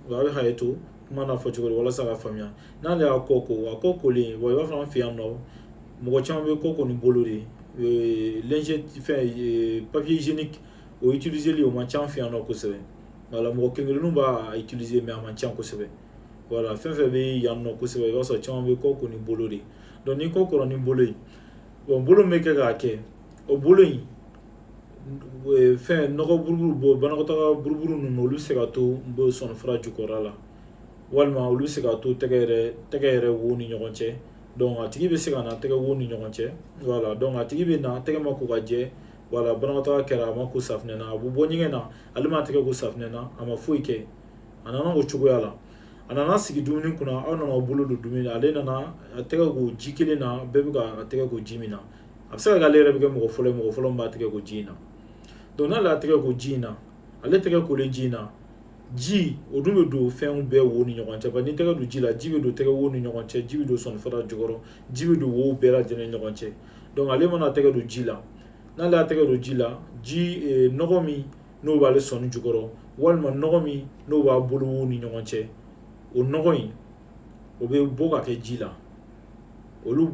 a bɛ hakɛ to kuma n'a fɔ cogo di walasa ka faamuya. N'ale y'a kɔ ko, a kɔ kolen, wa i b'a fɔ an fɛ yan nɔ, mɔgɔ caman bɛ kɔ ko ni bolo de ye. Lingette, fɛn, papier hygiénique, o utiliser o man ca an fɛ yan nɔ kosɛbɛ. Wala, mɔgɔ kelen kelenninw b'a utiliser, mais a man ca kosɛbɛ. Wala, fɛn fɛn bɛ yan nɔ kosɛbɛ, i b'a sɔrɔ caman bɛ kɔ ko ni bolo de. Donc ni kɔ kora ni bolo ye, bon, bolo min bɛ kɛ k'a kɛ, o bolo in, fɛn, nɔgɔ buruburu bɔ, banakɔtaga buruburu ninnu, olu bɛ se ka to sɔnifara jukɔrɔla la, walima olu bɛ se ka to tɛgɛ yɛrɛ wo ni ɲɔgɔn cɛ. Donc a tigi bɛ se ka na tɛgɛ wo ni ɲɔgɔn cɛ. Wala, donc a tigi bɛ na, tɛgɛ ma ko ka jɛ. Wala, banakɔtaga kɛra, a ma ko safunɛ na, a bɛ bɔ ɲɛgɛn na, ale ma tɛgɛ ko safunɛ na, a ma foyi kɛ, a nana o cogoya la, a nana sigi dumuni kunna, aw nana aw bolo don dumuni na, ale nana a tɛgɛ ko ji kelen na, bɛɛ bɛ ka a tɛgɛ ko ji min na. A bɛ se ka kɛ ale yɛrɛ bɛ kɛ mɔgɔ fɔlɔ ye, mɔgɔ fɔlɔ min b'a tɛgɛ ko ji in na. Donc n'ale y'a tɛgɛ ko ji in na, ale tɛgɛ kolen ji in na, ji o dun bɛ don fɛnw bɛɛ wo ni ɲɔgɔn cɛ. Bari ni tɛgɛ don ji la, ji bɛ don tɛgɛ wo ni ɲɔgɔn cɛ, ji bɛ don sɔnifara jukɔrɔ, ji bɛ don wo bɛɛ lajɛlen ni ɲɔgɔn cɛ. Donc ale mana tɛgɛ don ji la, n'ale y'a tɛgɛ don ji la, ji nɔgɔ min n'o b'ale sɔnni jukɔrɔ, walima nɔgɔ min n'o b'a bolo wo ni ɲɔgɔn cɛ, o nɔgɔ in, o bɛ bɔ ka kɛ ji la. Olu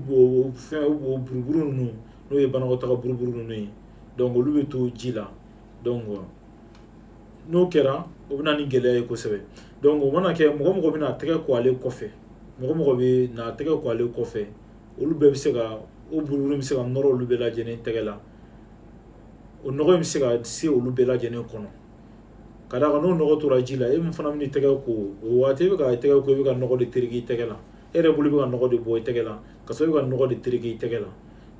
fɛn, o buruburu ninnu, n'o ye banakɔtaga buruburu ninnu ye, donc olu bɛ to ji la. Donc n'o kɛra, o bɛ na ni gɛlɛya ye kosɛbɛ. Donc o mana kɛ, mɔgɔ mɔgɔ bɛna tɛgɛ ko ale kɔfɛ, mɔgɔ mɔgɔ bɛ na tɛgɛ ko ale kɔfɛ, olu bɛɛ bɛ se ka o buruburu bɛ se ka nɔrɔ olu bɛɛ lajɛlen tɛgɛ la. O nɔgɔ in bɛ se ka se olu bɛɛ lajɛlen kɔnɔ. Ka d'a kan n'o nɔgɔ tora ji la, e min fana bɛ tɛgɛ ko, o waati e bɛ ka tɛgɛ ko, e bɛ ka nɔgɔ de tereke i tɛgɛ la, e yɛrɛ bolo bɛ ka nɔgɔ de bɔ i tɛgɛ la, ka sɔrɔ e bɛ ka nɔgɔ de tereke i tɛgɛ la.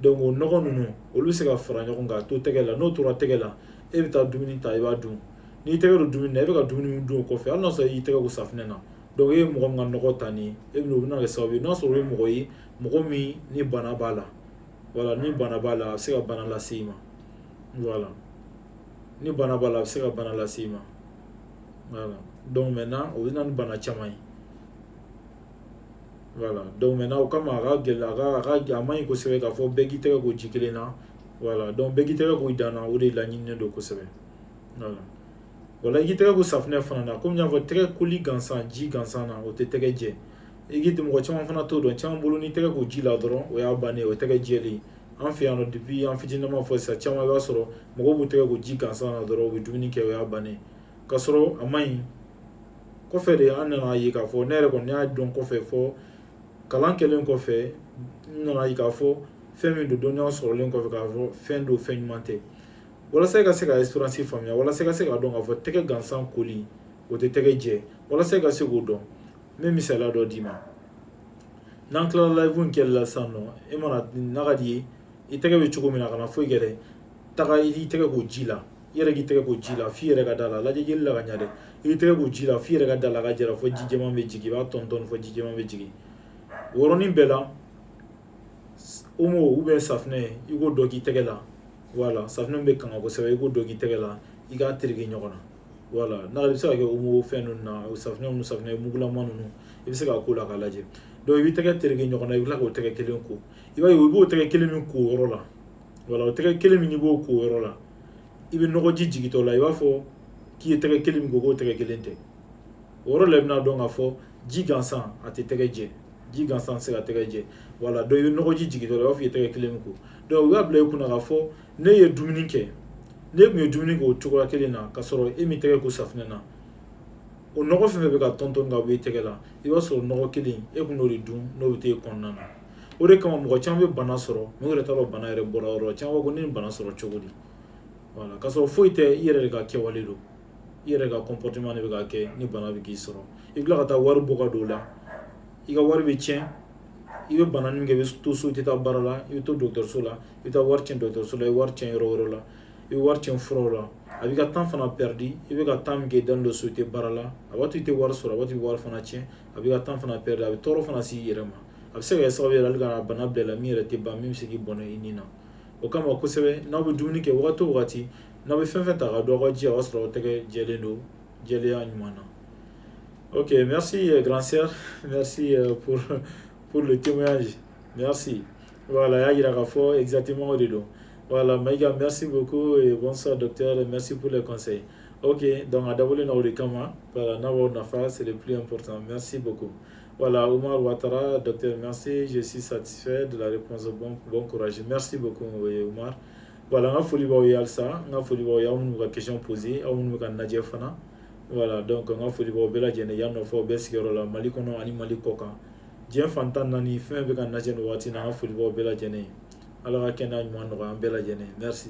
Donc o nɔgɔ ninnu, olu bɛ se ka fara ɲɔgɔn kan to tɛgɛ la. N'o tora tɛgɛ la, e bɛ taa dumuni ta, i b'a dun. N'i tɛgɛ don dumuni na, e bɛ ka dumuni min dun o kɔfɛ, hali n'a sɔrɔ i y'i tɛgɛ ko safunɛ na, donc e ye mɔgɔ min ka nɔgɔ ta nin ye, e bɛna, o bɛna kɛ sababu ye, n'a sɔrɔ o ye mɔgɔ ye, mɔgɔ min ni bana b'a la. Wala, ni bana b'a la, a bɛ se ka bana lase i ma. Wala, ni bana b'a la, a bɛ se ka bana lase i ma. Voilà, donc maintenant o bɛ na ni bana caman ye. Voilà, donc maintenant o kama a ka gɛlɛn, a ka a man ɲi kosɛbɛ k'a fɔ bɛɛ k'i tɛgɛ ko ji kelen na. Voilà, donc bɛɛ k'i tɛgɛ ko i dan na, o de laɲininen don kosɛbɛ. Voilà, wala i k'i tɛgɛ ko safunɛ fana na, komi n y'a fɔ, tɛgɛ koli gansan ji gansan na, o tɛ tɛgɛ jɛ. I k'i mɔgɔ caman fana t'o dɔn. Caman bolo, ni tɛgɛ ko ji la dɔrɔn, o y'a bannen, o ye tɛgɛ jɛlen. An fɛ yan nɔ, depuis an fitininama fɔ sisan, caman, i b'a sɔrɔ mɔgɔw b'u tɛgɛ ko ji gansan na dɔrɔn, u bɛ dumuni kɛ, o y'a bannen, k'a sɔrɔ a man ɲi. Kɔfɛ de an nana ye k'a fɔ, ne yɛrɛ kɔni y'a dɔn kɔfɛ, fɔ kalan kɛlen kɔfɛ, n nana ye k'a fɔ fɛn min don, dɔnniya sɔrɔlen kɔfɛ, k'a fɔ fɛn don, fɛn ɲuman tɛ. Walasa i ka se ka expérience faamuya, walasa i ka se k'a dɔn k'a fɔ tɛgɛ gansan koli, o tɛ tɛgɛ jɛ, walasa i ka se k'o dɔn, n bɛ misaliya dɔ d'i ma. N'an tilala live in kɛli la sisan nɔ, e mana n'a ka di ye, i tɛgɛ bɛ cogo min na, a kana foyi kɛ dɛ, taga i tɛgɛ ko ji la, i yɛrɛ k'i tɛgɛ ko ji la f'i yɛrɛ ka da la. Lajɛ jeli la ka ɲa dɛ. I k'i tɛgɛ ko ji la f'i yɛrɛ ka da la ka jɛra, fo ji jɛman bɛ jigin, i b'a tɔn tɔn fo ji jɛman bɛ jigin. O yɔrɔnin bɛɛ la, Omo ou bien safunɛ, i k'o dɔ k'i tɛgɛ la. Wala, safunɛ bɛ kanga kosɛbɛ, i k'o dɔ k'i tɛgɛ la, i k'a tereke ɲɔgɔn na. Wala, n'a bɛ se ka kɛ Omo fɛn ninnu na, o safunɛ ninnu, safunɛ mugulama ninnu, i bɛ se k'a ko la k'a lajɛ. Donc i b'i tɛgɛ tereke ɲɔgɔn na, i bɛ tila k'o tɛgɛ kelen ko. I b'a ye, i b'o tɛgɛ kelen min ko o yɔrɔ la, wala, o tɛgɛ kelen min i b'o ko o yɔrɔ la, i bɛ nɔgɔji jigintɔ la, i b'a fɔ k'i ye tɛgɛ kelen min ko, k'o tɛgɛ kelen tɛ. O yɔrɔ la, i bɛna dɔn k'a fɔ ji gansan, a tɛ tɛgɛ jɛ. Ji gansan tɛ se ka tɛgɛ jɛ. Voilà, donc i bɛ nɔgɔji jigin dɔrɔn, i b'a fɔ i ye tɛgɛ kelen min ko. Donc u y'a bila i kunna k'a fɔ ne ye dumuni kɛ, ne tun ye dumuni kɛ o cogoya kelen na, ka sɔrɔ e min tɛgɛ ko safunɛ na, o nɔgɔ fɛn fɛn bɛ ka tɔn tɔn ka bɔ i tɛgɛ la, i b'a sɔrɔ nɔgɔ kelen e kun n'o de dun, n'o bɛ t'e kɔnɔna na. O de kama mɔgɔ caman bɛ bana sɔrɔ, mais u yɛrɛ t'a dɔn bana yɛrɛ bɔra yɔrɔ. Caman b'a fɔ ko ne ye bana sɔrɔ cogo di? Voilà, k'a sɔrɔ foyi tɛ, i yɛrɛ de ka kɛwale don, i yɛrɛ ka comportement de bɛ ka kɛ ni bana bɛ k'i sɔrɔ. I bɛ tila ka taa wari bɔ ka don o la, i ka wari bɛ tiɲɛ. I bɛ bana min kɛ, i bɛ to so, i tɛ taa baara la, i bɛ to dɔgɔtɔrɔso la, i bɛ taa wari tiɲɛ dɔgɔtɔrɔso la, i bɛ wari tiɲɛ yɔrɔ wɛrɛ la, i bɛ wari tiɲɛ furaw la, a b'i ka temps fana perdu. I bɛ ka temps min kɛ i dalen don so, i tɛ baara la, a b'a to i tɛ wari sɔrɔ, a b'a to i bɛ wari fana tiɲɛ, a b'i ka temps fana perdu, a bɛ tɔɔrɔ fana s'i yɛrɛ ma. A bɛ se ka kɛ sababu ye hali ka bana bila i la min yɛrɛ tɛ ban, min bɛ se k'i bɔnɛ i ni na. O kama kosɛbɛ, n'aw bɛ dumuni kɛ, wagati o wagati n'aw bɛ fɛn fɛn ta ka dɔn, aw ka ji, a b'a sɔrɔ aw tɛgɛ jɛlen don jɛlenya ɲuman na. Ok, merci grand sœur, merci pour le témoignage, merci. Voilà, y'a yira k'a fɔ exactement o de don. Voilà, Maïga, merci beaucoup et bonsoir docteur, merci pour les conseils. Ok, donc a dabɔlen na o de kama. Voilà, n'a b'aw nafa, c'est le plus important. Merci beaucoup. Voilà, Omar Ouattara, docteur, merci, je suis satisfait de la réponse. Bon, bon courage. Merci beaucoup, Omar. Voilà, n ka foli b'aw ye halisa, n ka foli b'aw ye, aw minnu bɛ ka question poser, aw minnu bɛ ka lajɛ fana. Voilà, donc n ka foli b'aw bɛɛ lajɛlen yan nɔ fɔ bɛɛ sigiyɔrɔ la, Mali kɔnɔ ani Mali kɔ kan. Diɲɛ fan 14, fɛn bɛ ka lajɛ nin waati in na, n ka foli b'aw bɛɛ lajɛlen ye. Ala ka kɛnɛya ɲuman nɔgɔya an bɛɛ lajɛlen. Merci.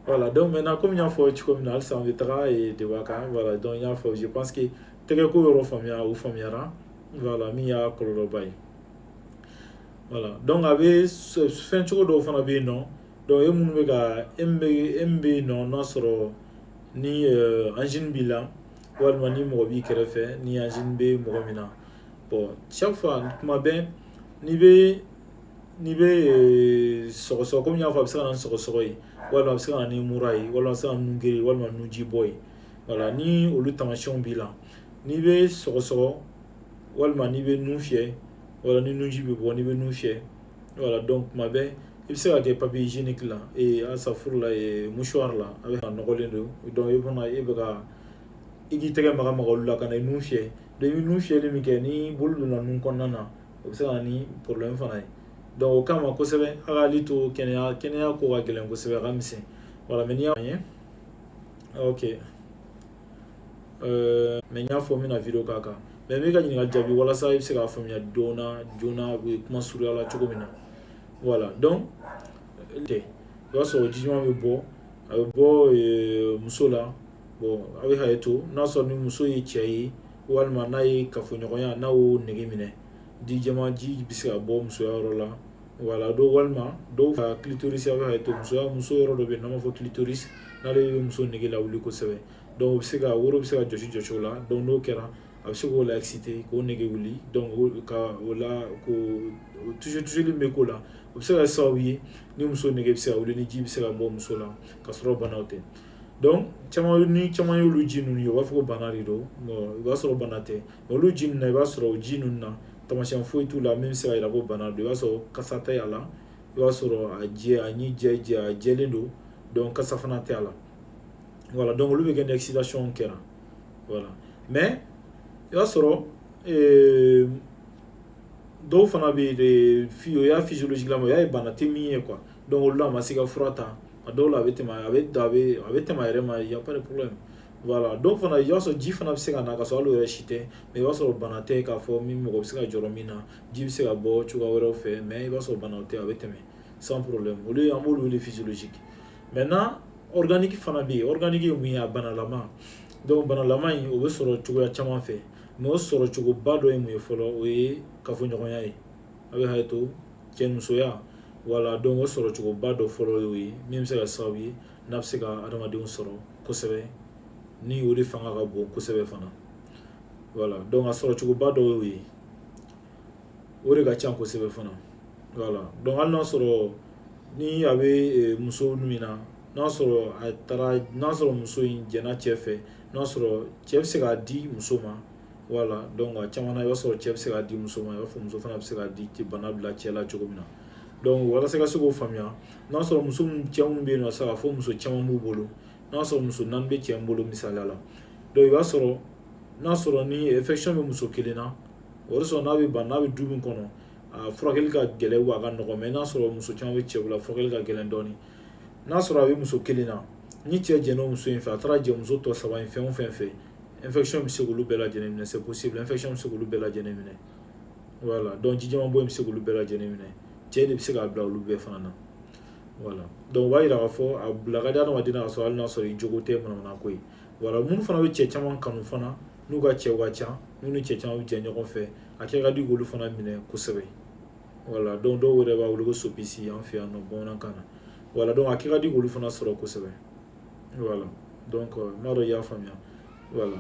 Voilà, donc maintenant, comme n y'a fɔ cogo min na, halisa an bɛ taga débat kan. Voilà, donc n y'a fɔ, je pense que tɛgɛ ko yɔrɔ faamuya, o faamuyara. Voilà, min y'a kɔlɔlɔba ye. Voilà, donc a bɛ fɛn cogo dɔw fana bɛ yen nɔ. Donc e minnu bɛ ka e min bɛ yen nɔ, n'a sɔrɔ ni angine b'i la, walima ni mɔgɔ b'i kɛrɛfɛ ni angine bɛ mɔgɔ min na. Bon, chaque fois, tuma bɛɛ n'i bɛ sɔgɔsɔgɔ, komi n y'a fɔ, a bɛ se ka na ni sɔgɔsɔgɔ ye, walima a bɛ se ka na ni mura ye, walima a bɛ se ka na ni nugere ye, walima nunji bɔ ye. Voilà, ni olu taamasiyɛnw b'i la, n'i bɛ sɔgɔsɔgɔ, walima n'i bɛ nun fiyɛ, wala ni nunji bɛ bɔ, n'i bɛ nun fiyɛ, voilà, donc tuma bɛɛ i bɛ se ka kɛ papier hygiénique la, ee asafuru la, mouchoir la, a bɛ a nɔgɔlen don. Donc e fana, e bɛ ka i k'i tɛgɛ maga maga olu la ka na i nun fiyɛ. Donc i bɛ nun fiyɛli min kɛ, ni bolo donna nun kɔnɔna na, o bɛ se ka na ni problème fana ye. Donc o kama kosɛbɛ, a ka hakili to kɛnɛya, kɛnɛya ko ka gɛlɛn kosɛbɛ, a ka misɛn. Voilà, mais n'i y'a ye, ok, mais n y'a fɔ n bɛna vidéo k'a kan, mais n b'i ka ɲininkali jaabi walasa i bɛ se k'a faamuya dɔɔna joona, kuma surunya la cogo min na. Voilà, donc tɛ i b'a sɔrɔ ji ɲuman bɛ bɔ, a bɛ bɔ muso la. Bon, a bɛ hakɛ to, n'a sɔrɔ ni muso ye cɛ ye, walima n'a ye kafoɲɔgɔnya, n'a y'o nege minɛ, ji jɛman ji bɛ se ka bɔ musoya yɔrɔ la. Voilà, dɔw, walima dɔw ka clitoris, a bɛ hakɛ to, musoya, muso yɔrɔ dɔ bɛ yen n'an b'a fɔ clitoris, n'ale bɛ muso nege lawuli kosɛbɛ. Donc o bɛ se ka woro bɛ se ka jɔsi jɔsi o la. Donc n'o kɛra, a bɛ se k'o la exciter, k'o nege wuli. Donc ka o la k'o toucher, toucher min bɛ k'o la, o bɛ se ka kɛ sababu ye ni muso nege bɛ se ka wuli, ni ji bɛ se ka bɔ muso la, ka sɔrɔ banaw tɛ. Donc caman, ni caman y'olu ji ninnu ye, u b'a fɔ ko bana de don. Bon, i b'a sɔrɔ bana tɛ. Mais olu ji ninnu na, i b'a sɔrɔ o ji ninnu na, taamasiyɛn foyi t'u la min bɛ se ka yira ko bana don. I b'a sɔrɔ kasa tɛ a la, i b'a sɔrɔ a jɛ, a ni jɛ jɛ, a jɛlen don, donc kasa fana tɛ a la. Voilà, donc olu bɛ kɛ ni excitation kɛra. Voilà, mais i b'a sɔrɔ dɔw fana bɛ yen, o y'a physiologique la, o y'a ye bana tɛ min ye quoi. Donc olu la, a ma se ka fura ta, a dɔw la a bɛ tɛmɛ, a bɛ tɛmɛ a yɛrɛ ma, y a pas de problème. Voilà, dɔw fana, i b'a sɔrɔ ji fana bɛ se ka na ka sɔrɔ hali o yɛrɛ si tɛ, mais i b'a sɔrɔ bana tɛ k'a fɔ min mɔgɔ bɛ se ka jɔrɔ min na. Ji bɛ se ka bɔ cogoya wɛrɛw fɛ, mais i b'a sɔrɔ bana tɛ, a bɛ tɛmɛ sans problème. Olu, an b'olu wele physiologique. Maintenant, organique fana bɛ yen. Organique ye mun ye? A banalama. Donc banalama in, o bɛ sɔrɔ cogoya caman fɛ, mais o sɔrɔ cogoba dɔ ye mun ye fɔlɔ? O ye kafoɲɔgɔnya ye, a bɛ hakɛ to, cɛ musoya. Voilà, donc o sɔrɔ cogoba dɔ fɔlɔ y'o ye, min bɛ se ka sababu ye n'a bɛ se ka adamadenw sɔrɔ kosɛbɛ, ni o de fanga ka bon kosɛbɛ fana. Voilà, donc a sɔrɔ cogoba dɔ y'o ye, o de ka ca kosɛbɛ fana. Voilà, donc hali n'a sɔrɔ ni a bɛ muso min na, n'a sɔrɔ a taara, n'a sɔrɔ muso in jɛnna cɛ fɛ, n'a sɔrɔ cɛ bɛ se k'a di muso ma. Voilà, donc a caman na, i b'a sɔrɔ cɛ bɛ se k'a di muso ma, i b'a fɔ muso fana bɛ se k'a di, bana bila cɛ la cogo min na. Donc walasa i ka se k'o faamuya, n'a sɔrɔ muso min, cɛ minnu bɛ yen nɔ sisan k'a fɔ muso caman b'u bolo, N'a sɔrɔ muso naani bɛ cɛ min bolo misaliya la, donc i b'a sɔrɔ n'a sɔrɔ ni infection bɛ muso kelen na, o de sɔrɔ n'a bɛ ban, n'a bɛ du min kɔnɔ, a furakɛli ka gɛlɛn wa a ka nɔgɔn. Mais n'a sɔrɔ muso caman bɛ cɛ bolo, a furakɛli ka gɛlɛn dɔɔnin. N'a sɔrɔ a bɛ muso kelen na, ni cɛ jɛnna o muso in fɛ, a taara jɛ muso tɔ saba in fɛn o fɛn fɛ, infection bɛ se k'olu bɛɛ lajɛlen minɛ. C'est possible, infection bɛ se k'olu bɛɛ lajɛlen minɛ. Voilà, donc ji jɛman bɔ in bɛ se k'olu bɛɛ lajɛlen minɛ. Cɛ de bɛ se k'a bila olu bɛɛ fana na. Voilà, donc o b'a yira k'a fɔ a bila ka di adamaden na ka sɔrɔ hali n'a sɔrɔ i jogo tɛ manamana ko ye. Voilà, minnu fana bɛ cɛ caman kanu fana, n'u ka cɛw ka ca, n'u ni cɛ caman bɛ jɛ ɲɔgɔn fɛ, a kɛ ka di k'olu fana minɛ kosɛbɛ. Voilà, donc dɔw yɛrɛ b'a wele ko sopisi an fɛ yan nɔ bamanankan na. Voilà, donc a kɛ ka di k'olu fana sɔrɔ kosɛbɛ. Voilà, donc n b'a dɔn i y'a faamuya. Voilà,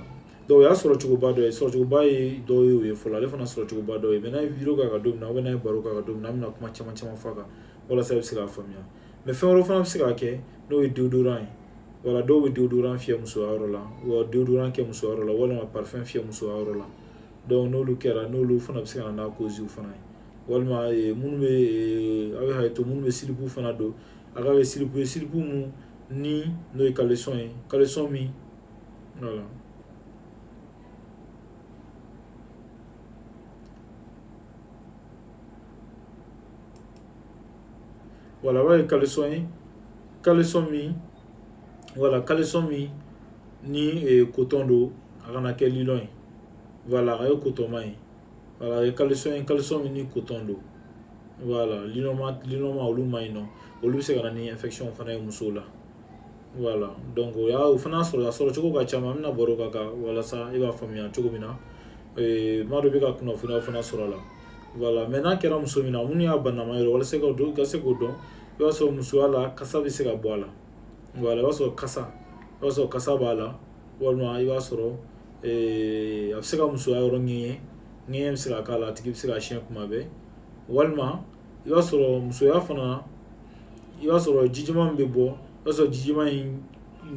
donc o y'a sɔrɔ cogoba dɔ ye, sɔrɔcogoba ye dɔ ye o ye fɔlɔ, ale fana sɔrɔcogoba dɔ ye. Mais n'a ye vidéo k'a kan don min na, ou bien n'a ye baro k'a kan don min na, an bɛna kuma caman caman fɔ a kan walasa i bɛ se k'a faamuya. Mais fɛn wɛrɛ fana bɛ se k'a kɛ, n'o ye déodorant ye. Voilà, dɔw bɛ déodorant fiyɛ musoya yɔrɔ la, wa déodorant kɛ musoya yɔrɔ la, walima parfum fiyɛ musoya yɔrɔ la. Donc n'olu kɛra, n'olu fana bɛ se ka na n'a cause fana ye. Walima minnu bɛ, a bɛ hakɛ to, minnu bɛ slip fana don, a ka kɛ slip ye, slip mun ni n'o ye caleçon ye, caleçon min, voilà. Voilà, a b'a ye caleçon ye, caleçon min, voilà, caleçon min ni coton don, a kana kɛ nylon ye. Voilà, a ka kɛ coton ma ye. Voilà, a ye caleçon ye, caleçon min ni coton don. Voilà, nylon ma olu ma ɲi nɔ, olu bɛ se ka na ni infection fana ye musow la. Voilà, donc o y'a o fana sɔrɔ, a sɔrɔ cogo ka ca, an bɛna baro k'a kan walasa i b'a faamuya cogo min na. N b'a dɔn i bɛ ka kunnafoniya fana sɔrɔ a la. Voilà, mais n'a kɛra muso min na, minnu y'a banama yɔrɔ, walasa i ka se k'o dɔn, i b'a sɔrɔ musoya la kasa bɛ se ka bɔ a la. Voilà, i b'a sɔrɔ kasa b'a la, walima i b'a sɔrɔ a bɛ se ka musoya yɔrɔ ŋɛɲɛ, ŋɛɲɛ bɛ se ka k'a la, a tigi bɛ se ka siɲɛ kuma bɛɛ. Walima i b'a sɔrɔ musoya fana, i b'a sɔrɔ jijɛman min bɛ bɔ, i b'a sɔrɔ jijɛman in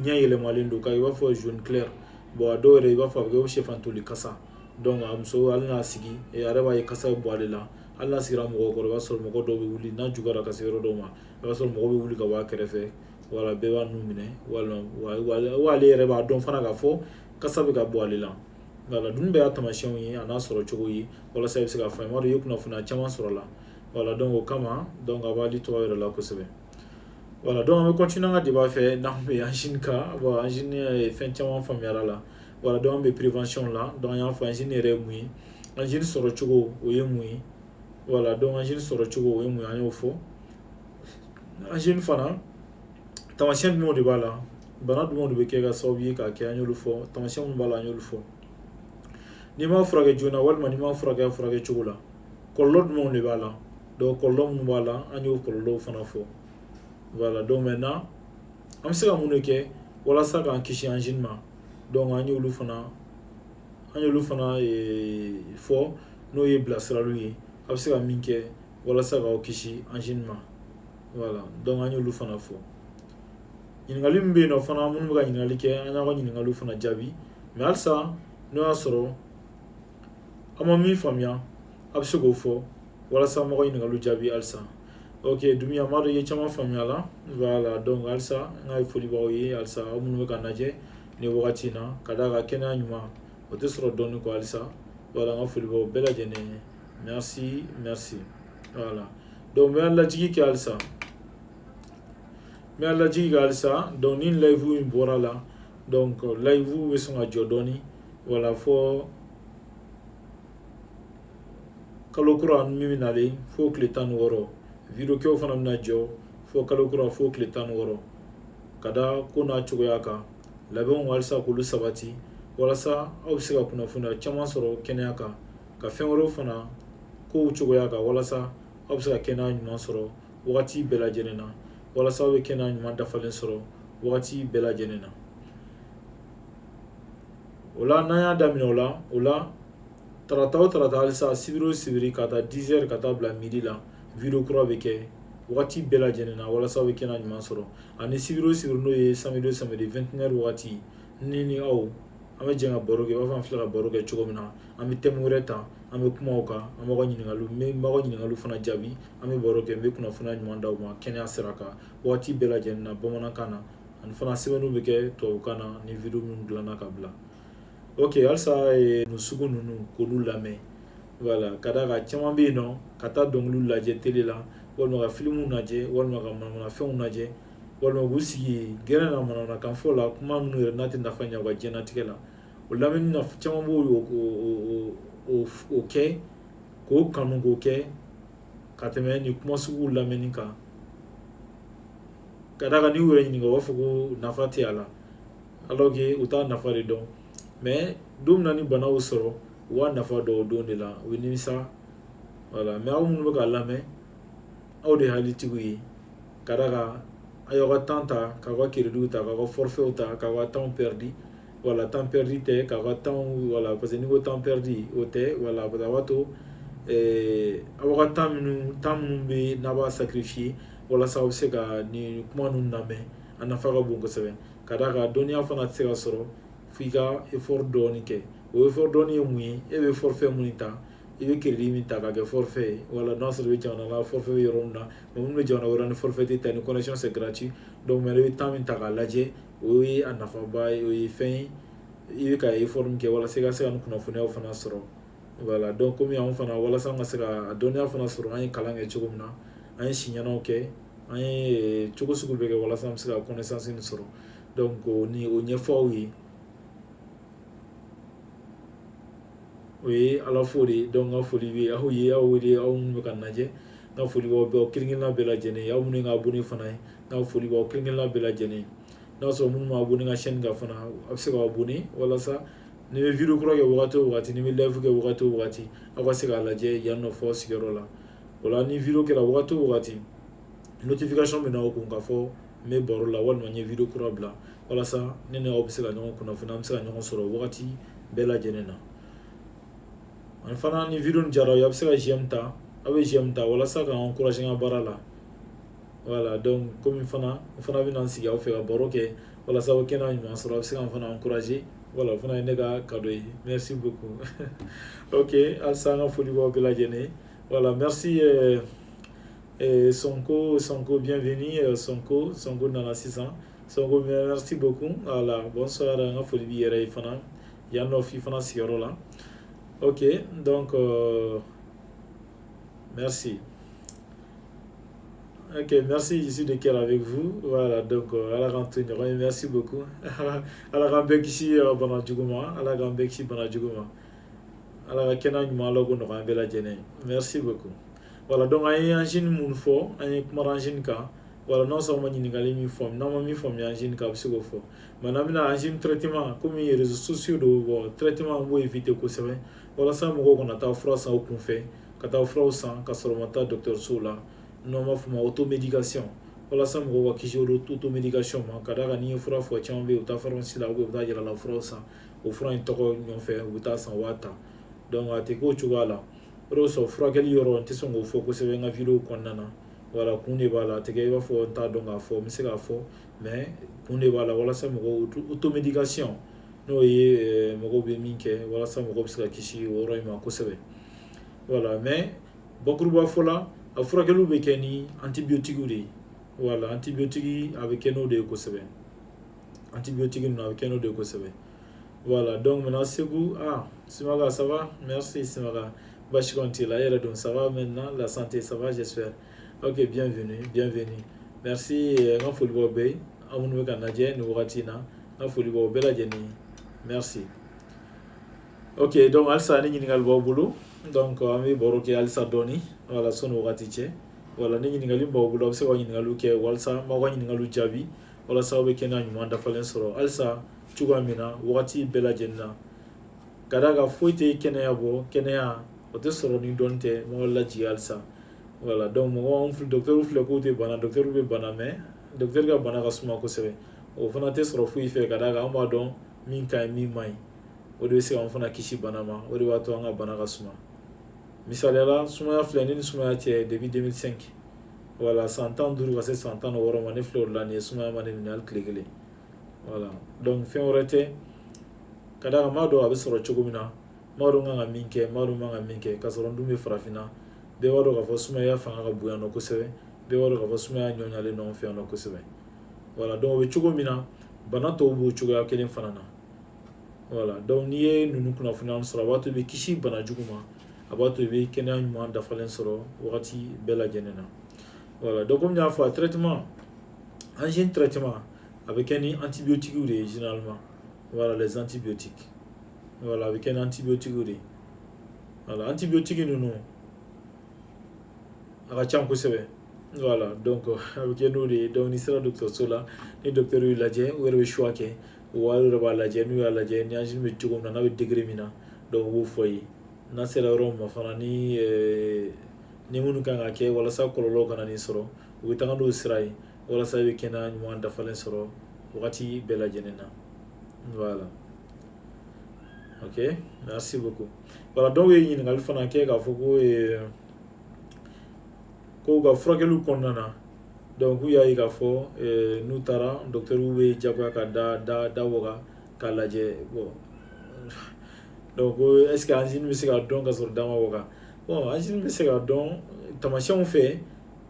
ɲɛ yɛlɛmalen don, ka i b'a fɔ jaune clair. Bon, a dɔw yɛrɛ i b'a fɔ a bɛ kɛ sɛfan toli kasa. Donc a muso, hali n'a sigi, a yɛrɛ b'a ye kasa bɛ bɔ ale la. Hali n'a sigira mɔgɔw kɔrɔ, i b'a sɔrɔ mɔgɔ dɔw bɛ wuli, n'a juguyara ka se yɔrɔ dɔw ma, i b'a sɔrɔ mɔgɔw bɛ wuli ka bɔ a kɛrɛfɛ. Wala bɛɛ b'a nun minɛ, walima ale yɛrɛ b'a dɔn fana k'a fɔ kasa bɛ ka bɔ ale la. Voilà, ninnu bɛɛ y'a taamasiyɛnw ye, a n'a sɔrɔ cogo ye, walasa i bɛ se k'a faamuya. I b'a dɔn i ye kunnafoniya caman sɔrɔ a la. Voilà, donc o kama, donc a b'ale tɔgɔ yɛrɛ la kosɛbɛ. Voilà, donc an bɛ continuer an ka débat fɛ n'an bɛ angine kan. Bon, angine ye fɛn caman faamuyara la. Voilà, donc an bɛ prévention la. Donc an y'a fɔ angine yɛrɛ ye mun ye, angine sɔrɔ cogo o ye mun ye. Voilà, donc angine sɔrɔ cogo o ye mun ye, an y'o fɔ. Angine fana, taamasiyɛn jumɛnw de b'a la, bana jumɛnw de bɛ kɛ ka sababu ye k'a kɛ, an y'olu fɔ. Taamasiyɛn minnu b'a la, an y'olu fɔ. N'i m'a furakɛ joona, walima n'i m'a furakɛ furakɛ cogo la, kɔlɔlɔ jumɛnw de b'a la. Donc kɔlɔlɔ minnu b'a la, an y'o kɔlɔlɔw fana fɔ. Voilà, donc maintenant an bɛ se ka mun de kɛ walasa k'an kisi angine ma? Donc an y'olu fana fɔ, n'o ye bilasiraliw ye, a bɛ se ka min kɛ walasa k'aw kisi angine ma. Voilà, donc an y'olu fana fɔ. Ɲininkali min bɛ yen nɔ fana, minnu bɛ ka ɲininkali kɛ, an y'aw ka ɲininkaliw fana jaabi. Mais halisa, n'o y'a sɔrɔ aw ma min faamuya, a bɛ se k'o fɔ walasa an b'aw ka ɲininkaliw jaabi halisa. Ok, Dumiya, n b'a dɔn i ye caman faamuya la. Voilà, donc halisa n ka foli b'aw ye halisa, aw minnu bɛ ka lajɛ nin wagati in na, ka d'a kan kɛnɛya ɲuman o tɛ sɔrɔ dɔɔni kɔ halisa. Voilà, n ka foli b'aw bɛɛ lajɛlen ye. Merci, merci. Voilà, donc n bɛ lajigi kɛ halisa, n bɛ lajigi kɛ halisa. Donc ni live in bɔra la, donc live bɛ sɔn ka jɔ dɔɔni. Voilà, fɔ kalo kura min bɛ nalen, fo tile 16, vidéo kɛw fana bɛna jɔ fo kalo kura, fo tile 16, ka da ko n'a cogoya kan. Labɛnw halisa k'olu sabati walasa aw bɛ se ka kunnafoniya caman sɔrɔ kɛnɛya kan, ka fɛn wɛrɛw fana kow cogoya kan, walasa aw bɛ se ka kɛnɛya ɲuman sɔrɔ wagati bɛɛ lajɛlen na, walasa aw bɛ kɛnɛya ɲuman dafalen sɔrɔ wagati bɛɛ lajɛlen na. O la, n'an y'a daminɛ o la, tarata o tarata, halisa sibiri o sibiri, ka taa 10 heures ka taa bila midi la, vidéo kura bɛ kɛ wagati bɛɛ lajɛlen na, walasa aw bɛ kɛnɛya ɲuman sɔrɔ. Ani sibiri o sibiri, n'o ye samedi o samedi, 21 heures wagati, ni aw an bɛ jɛ ka baro kɛ, i b'a fɔ an filɛ ka baro kɛ cogo min na. An bɛ thème wɛrɛ ta, an bɛ kuma o kan, an b'aw ka ɲininkaliw, n b'aw ka ɲininkaliw fana jaabi, an bɛ baro kɛ, n bɛ kunnafoniya ɲuman d'aw ma kɛnɛya sira kan wagati bɛɛ lajɛlen na, bamanankan na. Ani fana sɛbɛnniw bɛ kɛ tubabukan na ni vidéo minnu dilanna ka bila. Ok, halisa nin sugu ninnu k'olu lamɛn. Voilà, ka d'a kan caman bɛ yen nɔ ka taa dɔnkiliw lajɛ télé la, walima ka filimuw lajɛ, walima ka manamanafɛnw lajɛ, walima k'u sigi gɛrɛn na manamanakan fɔ la, kuma minnu yɛrɛ n'a tɛ nafa ɲɛ u ka diɲɛlatigɛ la. O lamɛnni na, caman b'o o kɛ k'o kanu k'o kɛ ka tɛmɛ nin kuma suguw lamɛnni kan. Ka d'a kan n'i y'u yɛrɛ ɲininka, u b'a fɔ ko nafa tɛ a la, alors que u t'a nafa de dɔn. Mais don min na ni bana y'u sɔrɔ, u b'a nafa dɔn o don de la, u bɛ nimisa. Voilà, mais aw minnu bɛ k'a lamɛn, aw de ye hakilitigiw ye, ka d'a kan a y'aw ka temps ta, k'aw ka crédit ta, k'aw ka forfait ta, k'aw ka temps perdu. Voilà, temps perdu tɛ, k'aw ka temps, voilà, parce que n'i ko temps perdu, o tɛ. Voilà, parce que a b'a to aw ka temps minnu bɛ n'a b'a sacrifier walasa aw bɛ se ka nin kuma ninnu lamɛn, a nafa ka bon kosɛbɛ. Ka d'a kan dɔnniya fana tɛ se ka sɔrɔ f'i ka effort dɔɔni kɛ. O effort dɔɔni ye mun ye? E bɛ forfait mun ta, i bɛ crédit min ta ka kɛ forfait ye. Wala n'a sɔrɔ i bɛ jamana la, forfait bɛ yɔrɔ min na, mais minnu bɛ jamana wɛrɛ ni forfait tɛ ta, ni connexion c'est gratuit. Donc mais i bɛ temps min ta k'a lajɛ, o ye a nafaba ye, o ye fɛn ye i bɛ ka effort min kɛ walasa i ka se ka nin kunnafoniyaw fana sɔrɔ. Voilà, donc komi anw fana, walasa an ka se ka dɔnniya fana sɔrɔ, an ye kalan kɛ cogo min na, an ye siɲɛnaw kɛ, an ye cogo sugu bɛɛ kɛ walasa an bɛ se ka connaissance nin sɔrɔ. Donc o ni o ɲɛfɔ aw ye, o ye Ala fo de ye. Donc n ka foli bɛ aw ye, aw de, aw minnu bɛ ka lajɛ, n ka foli b'aw bɛɛ kelen kelenna bɛɛ lajɛlen ye. Aw minnu ye n ka abonné fana ye, n ka foli b'aw kelen kelenna bɛɛ lajɛlen ye. N'a sɔrɔ minnu ma abonné n ka chaîne kan fana, a bɛ se ka abonné walasa ni bɛ vidéo kura kɛ wagati o wagati, ni bɛ live kɛ wagati o wagati, aw ka se k'a lajɛ yan nɔ fɔ sigiyɔrɔ la. O la ni vidéo kɛra wagati o wagati, notification bɛ na aw kun k'a fɔ n bɛ baro la walima n ye vidéo kura bila, walasa ne ni aw bɛ se ka ɲɔgɔn kunnafoni, an bɛ se ka ɲɔgɔn sɔrɔ wagati bɛɛ lajɛlen na. Ani fana ni vidéo nin diyara aw ye, a bɛ se ka j'aime ta, aw bɛ j'aime ta walasa k'an encourager n ka baara la. Voilà, donc komi fana n fana bɛna n sigi aw fɛ ka baro kɛ walasa aw bɛ kɛnɛya ɲuman sɔrɔ, a bɛ se k'an fana encourager. Voilà, o fana ye ne ka cadeau ye. Merci beaucoup. Ok, halisa an ka foli b'aw bɛɛ lajɛlen. Voilà, merci. Sonko, Sonko, bienvenue. Sonko, Sonko nana sisan. Sonko, merci beaucoup. Voilà, bonsoir. An ka foli b'i yɛrɛ ye fana yan nɔ f'i fana sigiyɔrɔ la. Ok, donc merci. Ok, merci, je suis de cœur avec vous. Voilà, donc Ala k'an to ɲɔgɔn ye, merci beaucoup. Ala k'an bɛɛ kisi bana jugu ma, Ala k'an bɛɛ kisi bana jugu ma. Ala ka kɛnɛya ɲuman, Ala k'o nɔgɔya an bɛɛ lajɛlen ye. Merci beaucoup. Voilà, donc an ye angine minnu fɔ, an ye kuma angine kan. Voilà, n'a sɔrɔ ma ɲininkali min faamu, n'aw ma min faamuya angine kan, a bɛ se k'o fɔ. Maintenant, an bɛna angine traitement, komi réseaux sociaux don, bon, traitement an b'o éviter kosɛbɛ walasa mɔgɔw kana taa fura san u kunfɛ, ka taa furaw san ka sɔrɔ u ma taa dɔgɔtɔrɔso la. N'an b'a fɔ o ma automédication, walasa mɔgɔw ka kisi automédication ma. Ka d'a kan n'i ye fura fɔ, caman bɛ yen, u bɛ taa pharmacie la, u bɛ taa yɛlɛla furaw san, o fura in tɔgɔ ɲɔfɛ, u bɛ taa san, u b'a ta. Donc a tɛ k'o cogoya la. O de kosɔn furakɛli yɔrɔ, n tɛ sɔn k'o fɔ kosɛbɛ n ka vidéo kɔnɔna na. Voilà, kun de b'a la, a tɛ kɛ i b'a fɔ n t'a dɔn k'a fɔ, n bɛ se k'a fɔ, mais kun de b'a la walasa mɔgɔw automédication, n'o ye mɔgɔw bɛ min kɛ, walasa mɔgɔw bɛ se ka kisi o yɔrɔ in ma kosɛbɛ. Voilà, mais bakuruba fɔ la, a furakɛliw bɛ kɛ ni antibiotiques de ye. Voilà, antibiotique, a bɛ kɛ n'o de ye kosɛbɛ. Antibiotique ninnu, a bɛ kɛ n'o de ye kosɛbɛ. Voilà, donc maintenant Segu, ah, Simaga, ça va? Merci Simaga. Basi kɔni t'i la, e yɛrɛ dun, ça va maintenant? La santé, ça va, j'espère. Ok, bienvenue, bienvenue. Merci, n ka foli b'aw bɛɛ ye. Aw minnu bɛ ka lajɛ nin wagati in na, n ka foli b'aw bɛɛ lajɛlen ye. Merci. Ok, donc halisa ni ɲininkali b'aw bolo, donc an bɛ baro kɛ halisa dɔɔni. Voilà, sɔnni wagati cɛ. Voilà, ni ɲininkali b'aw bolo, a bɛ se ka ɲininkaliw kɛ walasa n b'aw ka ɲininkaliw jaabi, walasa aw bɛ kɛnɛya ɲuman dafalen sɔrɔ halisa cogoya min na wagati bɛɛ lajɛlen na. Ka d'a kan foyi tɛ kɛnɛya bɔ, kɛnɛya o tɛ sɔrɔ ni dɔnni tɛ, mɔgɔ lajigin halisa. Voilà, donc mɔgɔ anw docteur filɛ k'u tɛ bana, docteur bɛ bana, mais docteur ka bana ka suma kosɛbɛ. O fana tɛ sɔrɔ foyi fɛ, ka d'a kan an b'a dɔn min ka ɲi, min man ɲi. O de bɛ se k'an fana kisi bana ma, o de b'a to an ka bana ka suma. Misaliya la, sumaya filɛ, ne ni sumaya cɛ depuis 2005. Voilà, san 15 ka se san 16 ma, ne filɛ o de la nin ye, sumaya ma ne minɛ hali tile kelen. Voilà, donc fɛn wɛrɛ tɛ, ka d'a kan n b'a dɔn a bɛ sɔrɔ cogo min na, n b'a dɔn n kan ka min kɛ, n b'a dɔn n man ka min kɛ. K'a sɔrɔ n dun bɛ farafinna, bɛɛ b'a dɔn k'a fɔ sumaya fanga ka bon yan nɔ kosɛbɛ, bɛɛ b'a dɔn k'a fɔ sumaya ɲɔɲalen don an fɛ yan nɔ kosɛbɛ. Voilà, donc o bɛ cogo min na, bana tɔw b'o cogoya kelen fana na. Voilà, donc n'i ye ninnu kunnafoniya sɔrɔ, a b'a to i bɛ kisi bana jugu ma, a b'a to i bɛ kɛnɛya ɲuman dafalen sɔrɔ wagati bɛɛ lajɛlen na. Voilà, donc komi n y'a fɔ, a traitement, angine traitement, a bɛ kɛ ni antibiotiques de ye généralement. Voilà, les antibiotiques. Voilà, a bɛ kɛ ni antibiotiques de ye. Voilà, antibiotiques ninnu, a ka ca kosɛbɛ. Voilà, donc a bɛ kɛ n'o de ye. Donc n'i sera dɔgɔtɔrɔso la, ni docteur y'u lajɛ, u yɛrɛ bɛ choix kɛ wa, yɛrɛ b'a lajɛ. N'u y'a lajɛ ni angine bɛ cogo min na, n'a bɛ degré min na, donc u b'o fɔ i ye. N'a sera yɔrɔ min ma fana, ni minnu kan ka kɛ walasa kɔlɔlɔ kana n'i sɔrɔ, u bɛ taga n'o sira ye walasa i bɛ kɛnɛya ɲuman dafalen sɔrɔ wagati bɛɛ lajɛlen na. Voilà, ok, merci beaucoup. Voilà, dɔw ye ɲininkali fana kɛ k'a fɔ ko u ka furakɛliw kɔnɔna na, donc k'u y'a ye k'a fɔ n'u taara, docteur bɛ jagoya ka da da da waga k'a lajɛ. Bon, donc ko est ce que angine bɛ se ka dɔn ka sɔrɔ da ma waga? Bon, angine bɛ se ka dɔn tamasiyɛnw fɛ.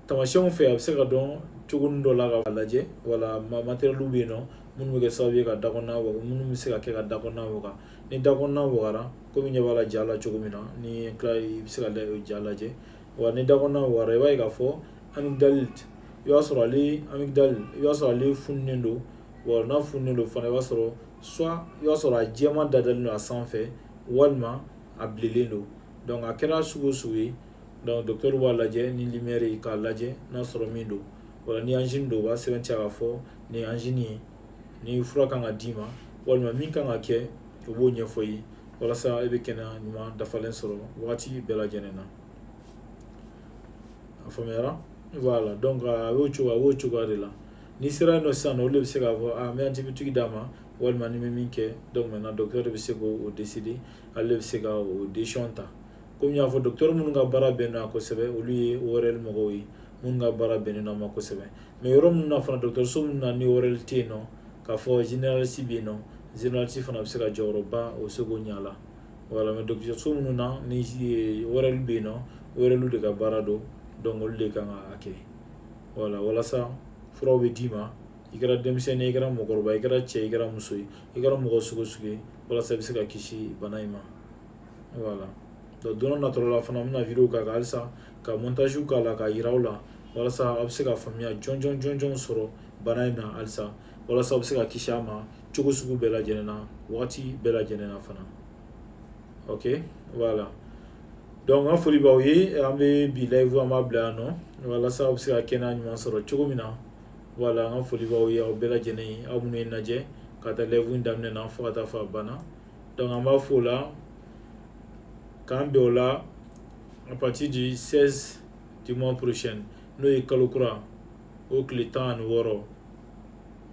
Tamasiyɛnw fɛ, a bɛ se ka dɔn cogo dɔ la ka lajɛ. Wala matériel bɛ yen nɔ minnu bɛ kɛ sababu ye ka da kɔnɔna waga, minnu bɛ se ka kɛ ka da kɔnɔna waga. Ni da kɔnɔna wagara, komi ɲɛ b'a la ja la cogo min na, ni tila i bɛ se ka ja lajɛ wa. Ni da kɔnɔna wagara, i b'a ye k'a fɔ amygdale, i b'a sɔrɔ ale amygdale, i b'a sɔrɔ ale fununen don wa. N'a fununen don fana, i b'a sɔrɔ soit i b'a sɔrɔ a jɛman dadalen don a sanfɛ, walima a bilenlen don. Donc a kɛra sugu o sugu ye, donc docteur b'a lajɛ ni lumière ye k'a lajɛ n'a sɔrɔ min don. Wala ni angine don, u b'a sɛbɛntiya k'a fɔ nin ye angine ye, ni fura kan ka d'i ma walima min kan ka kɛ, u b'o ɲɛfɔ i ye walasa e bɛ kɛnɛya ɲuman dafalen sɔrɔ wagati bɛɛ lajɛlen na. A faamuyara? Voilà, donc a b'o cogoya de la. N'i sera yen nɔ sisan nɔ, olu de bɛ se k'a fɔ a n bɛ antibiotique d'a ma walima ni bɛ min kɛ. Donc maintenant, docteur de bɛ se k'o décider, ale de bɛ se ka o décision ta. Komi n y'a fɔ, docteur minnu ka baara bɛnnen don a kosɛbɛ, olu ye ORL mɔgɔw ye, minnu ka baara bɛnnen don a ma kosɛbɛ. Mais yɔrɔ minnu na fana, dɔgɔtɔrɔso minnu na ni ORL tɛ yen nɔ, k'a fɔ généraliste bɛ yen nɔ, généraliste fana bɛ se ka jɔyɔrɔba o bɛ se k'o ɲɛ a la. Voilà, mais dɔgɔtɔrɔso minnu na ni ORL bɛ yen nɔ, ORL de ka baara don, donc olu de kan ka kɛ. Voilà, walasa furaw bɛ d'i ma, i kɛra denmisɛnnin ye, i kɛra mɔgɔkɔrɔba, i kɛra cɛ, i kɛra muso ye, i kɛra mɔgɔ sugu o sugu ye, walasa i bɛ se ka kisi bana in ma. Voilà, donc don dɔ nataw la fana, n bɛna vidéo k'a kan halisa, ka montage k'a la k'a yira aw la, walasa aw bɛ se ka faamuya jɔnjɔn jɔnjɔn sɔrɔ bana in na halisa, walasa aw bɛ se ka kisi a ma cogo sugu bɛɛ lajɛlen na, wagati bɛɛ lajɛlen na fana. Ok, voilà, donc n ka foli b'aw ye. An bɛ bi live, an b'a bila yan nɔ, walasa aw bɛ se ka kɛnɛya ɲuman sɔrɔ cogo min na. Voilà, n ka foli b'aw ye, aw bɛɛ lajɛlen ye, aw minnu ye n lajɛ ka taa live in daminɛ na fo ka taa fɔ a banna. Donc an b'a fɔ o la k'an bɛn o la à partir du 16 du mois prochain, n'o ye kalo kura o tile 16.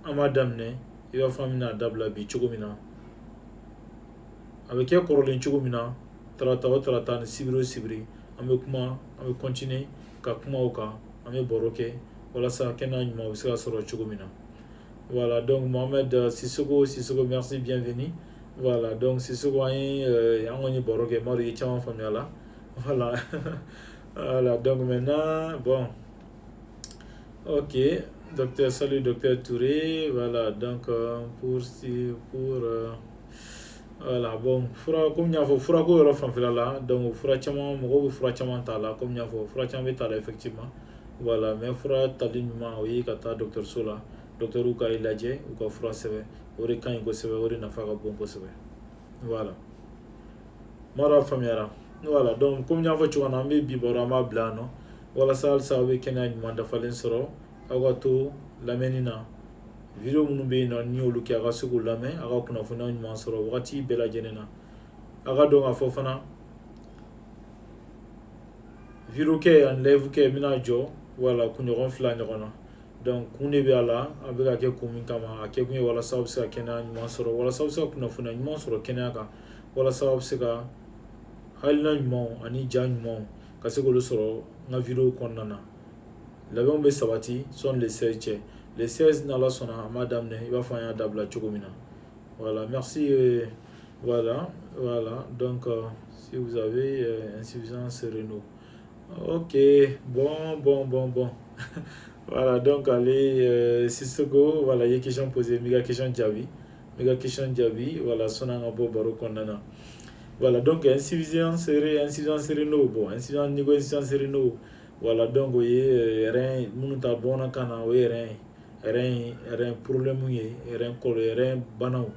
An b'a daminɛ i b'a fɔ an bɛna dabila bi cogo min na, a bɛ kɛ kɔrɔlen cogo min na, tarata o tarata ni sibiri o sibiri, an bɛ kuma, an bɛ continuer ka kuma o kan, an bɛ baro kɛ walasa kɛnɛya ɲuman bɛ se ka sɔrɔ cogo min na. Voilà, donc Mohamed Sissoko, Sissoko, merci, bienvenue. Voilà, donc Sissoko, an ye an kɔni ye baro kɛ, Madu ye caman faamuya la. Voilà, donc maintenant, bon, ok, docteur, salut docteur Touré. Voilà, donc pour, voilà, bon, fura, komi n y'a fɔ, furako yɔrɔ fanfɛla la, donc fura caman, mɔgɔw bɛ fura caman t'a la. Komi n y'a fɔ, fura caman bɛ t'a la effectivement. Voilà, mais fura tali ɲuman, o ye ka taa dɔgɔtɔrɔso la, dɔgɔtɔrɔw ka i lajɛ, u ka fura sɛbɛn. O de ka ɲi kosɛbɛ, o de nafa ka bon kosɛbɛ. Voilà, mara faamuyara. Voilà, donc komi n y'a fɔ cogo min na, an bɛ bi baro, an b'a bila yan nɔ, walasa halisa aw bɛ kɛnɛya ɲuman dafalen sɔrɔ. Aw ka to lamɛnni na, vidéo minnu bɛ yen nɔ, n'i y'olu kɛ, a ka se k'u lamɛn, aw ka kunnafoniya ɲuman sɔrɔ wagati bɛɛ lajɛlen na. Aw ka dɔn k'a fɔ fana, vidéo kɛ ani live kɛ, n bɛna jɔ, wala kunɲɔgɔn 2 ɲɔgɔn na. Donc kun de bɛ a la, a bɛ ka kɛ kun min kama, a kɛ kun ye walasa aw bɛ se ka kɛnɛya ɲuman sɔrɔ, walasa aw bɛ se ka kunnafoniya ɲuman sɔrɔ kɛnɛya kan, walasa aw bɛ se ka hakilina ɲumanw ani ja ɲumanw ka se k'olu sɔrɔ n ka vidéo kɔnɔna na. Labɛnw bɛ sabati sɔnni le 16 cɛ. Le 16, n'Ala sɔnna, an b'a daminɛ i b'a fɔ an y'a dabila cogo min na. Voilà, merci. Voilà, donc si vous avez insuffisance rénale, ok, bon, bon, bon, bon. Voilà, donc ale Sissoko, voilà, i ye question posé, n b'i ka question jaabi, n b'i ka question jaabi, voilà, sɔnni an ka bɔ baro kɔnɔna na. Voilà, donc insuffisance rénale, bon, insuffisance, n'i ko insuffisance rénale, voilà, donc o ye rein minnu ta bamanankan na, o ye rein problème ye, rein kɔlɔ, rein banaw,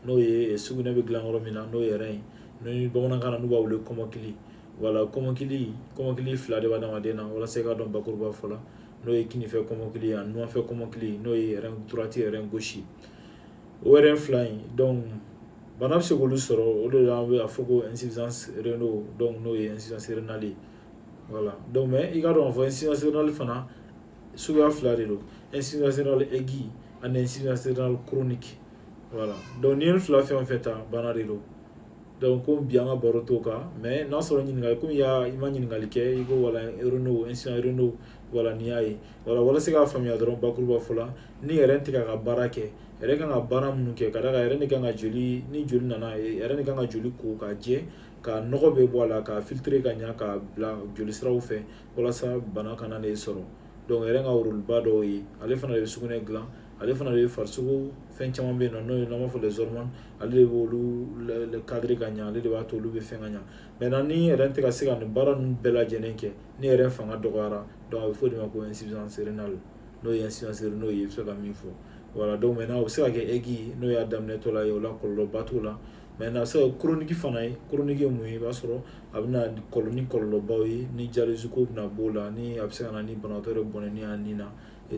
n'o ye sugunɛ bɛ dilan yɔrɔ min na, n'o ye rein ye, ni bamanankan na n'u b'a wele kɔmɔkili. Voilà, kɔmɔkili fila de bɛ adamaden na, walasa i ka dɔn bakuruba fɔ la, n'o ye kinifɛ kɔmɔkili ye ani numanfɛ kɔmɔkili, n'o ye rein droite, rein gauche. O rein fila in, donc bana bɛ se k'olu sɔrɔ, o de la an bɛ a fɔ ko insuffisance rénale, donc n'o ye insuffisance rénale ye. Voilà, donc mais i ka dɔn k'a fɔ insuffisance rénale fana suguya fila de don: insuffisance rénale aiguë ani insuffisance rénale chronique. Voilà, donc n'i ye nin fila fɛn o fɛn ta, bana de don. Donc komi bi an ka baro t'o kan, mais n'a sɔrɔ ɲininkali, komi i ma ɲininkali kɛ, i ko voilà, rénaux, insuffisance rénaux, voilà, n'i y'a ye, voilà, walasa k'a faamuya dɔrɔn bakuruba fɔ la, ni rein tɛ k'a ka baara kɛ, rein kan ka baara minnu kɛ, ka d'a kan rein de kan ka joli, ni joli nana, rein de kan ka joli ko k'a jɛ, ka nɔgɔ bɛɛ bɔ a la, ka filtrer ka ɲa, ka bila joli siraw fɛ walasa bana kana n'e sɔrɔ. Donc rein ka rôle ba dɔw ye, ale fana de bɛ sugunɛ dilan, ale fana de bɛ farisogo fɛn caman bɛ yen nɔ, n'o ye n'an b'a fɔ les hormones, ale de b'olu cadrer ka ɲa, ale de b'a to olu bɛ fɛn ka ɲa. Maintenant ni rein tɛ ka se ka nin baara ninnu bɛɛ lajɛlen kɛ, ni rein fanga dɔgɔyara, donc a bɛ fɔ o de ma ko insuffisance rénale, n'o ye insuffisance rénale ye, i bɛ se ka min fɔ. Voilà, donc maintenant o bɛ se ka kɛ aigu, n'o y'a daminɛtɔla ye, o la kɔlɔlɔba t'o la. Maintenant a bɛ se ka kɛ chronique fana ye. Chronique ye mun ye? I b'a sɔrɔ a bɛ na ni kɔlɔlɔbaw ye, ni dialyse ko bɛna b'o la, ni a bɛ se ka na ni banabaatɔ yɛrɛ bɔnɛni y'a nin na,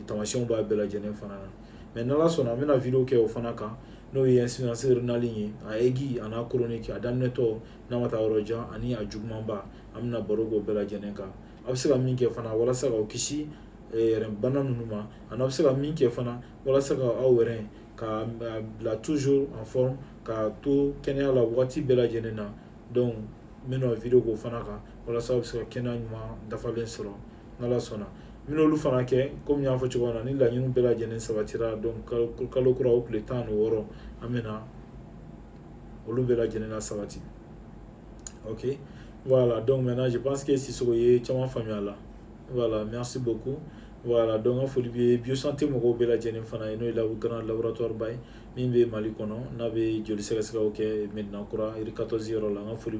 tamasiyɛnw b'a bɛɛ lajɛlen fana na. Mais n'Ala sɔnna, an bɛna vidéo kɛ o fana kan, n'o ye insuffisance rénale ye, a aigu a n'a chronique, a daminɛtɔ n'a ma taa yɔrɔ jan ani a jugumanba, an bɛna baro k'o bɛɛ lajɛlen kan. A bɛ se ka min kɛ fana walasa k'aw kisi bana ninnu ma, ani a bɛ se ka min kɛ fana walasa ka aw yɛrɛ ka bila toujours en forme, ka to kɛnɛya la waati bɛɛ lajɛlen na. Donc n bɛna vidéo k'o fana kan walasa aw bɛ se ka kɛnɛya ɲuman dafalen sɔrɔ, n'Ala sɔnna. N bɛna olu fana kɛ komi n y'a fɔ cogo min na, ni laɲiniw bɛɛ lajɛlen sabatira. Donc kalo kura o tile 16, an bɛna olu bɛɛ lajɛlen la sabati. Ok, voilà, donc maintenant je pense que Sissoko ye caman faamuya la. Voilà, merci beaucoup. Voilà, donc n ka foli bɛ biosanté mɔgɔw bɛɛ lajɛlen fana ye, n'o ye grand laboratoire ba ye min bɛ Mali kɔnɔ, n'a bɛ joli sɛgɛsɛgɛw kɛ Medina Kura, rue 14 yɔrɔ la. N ka foli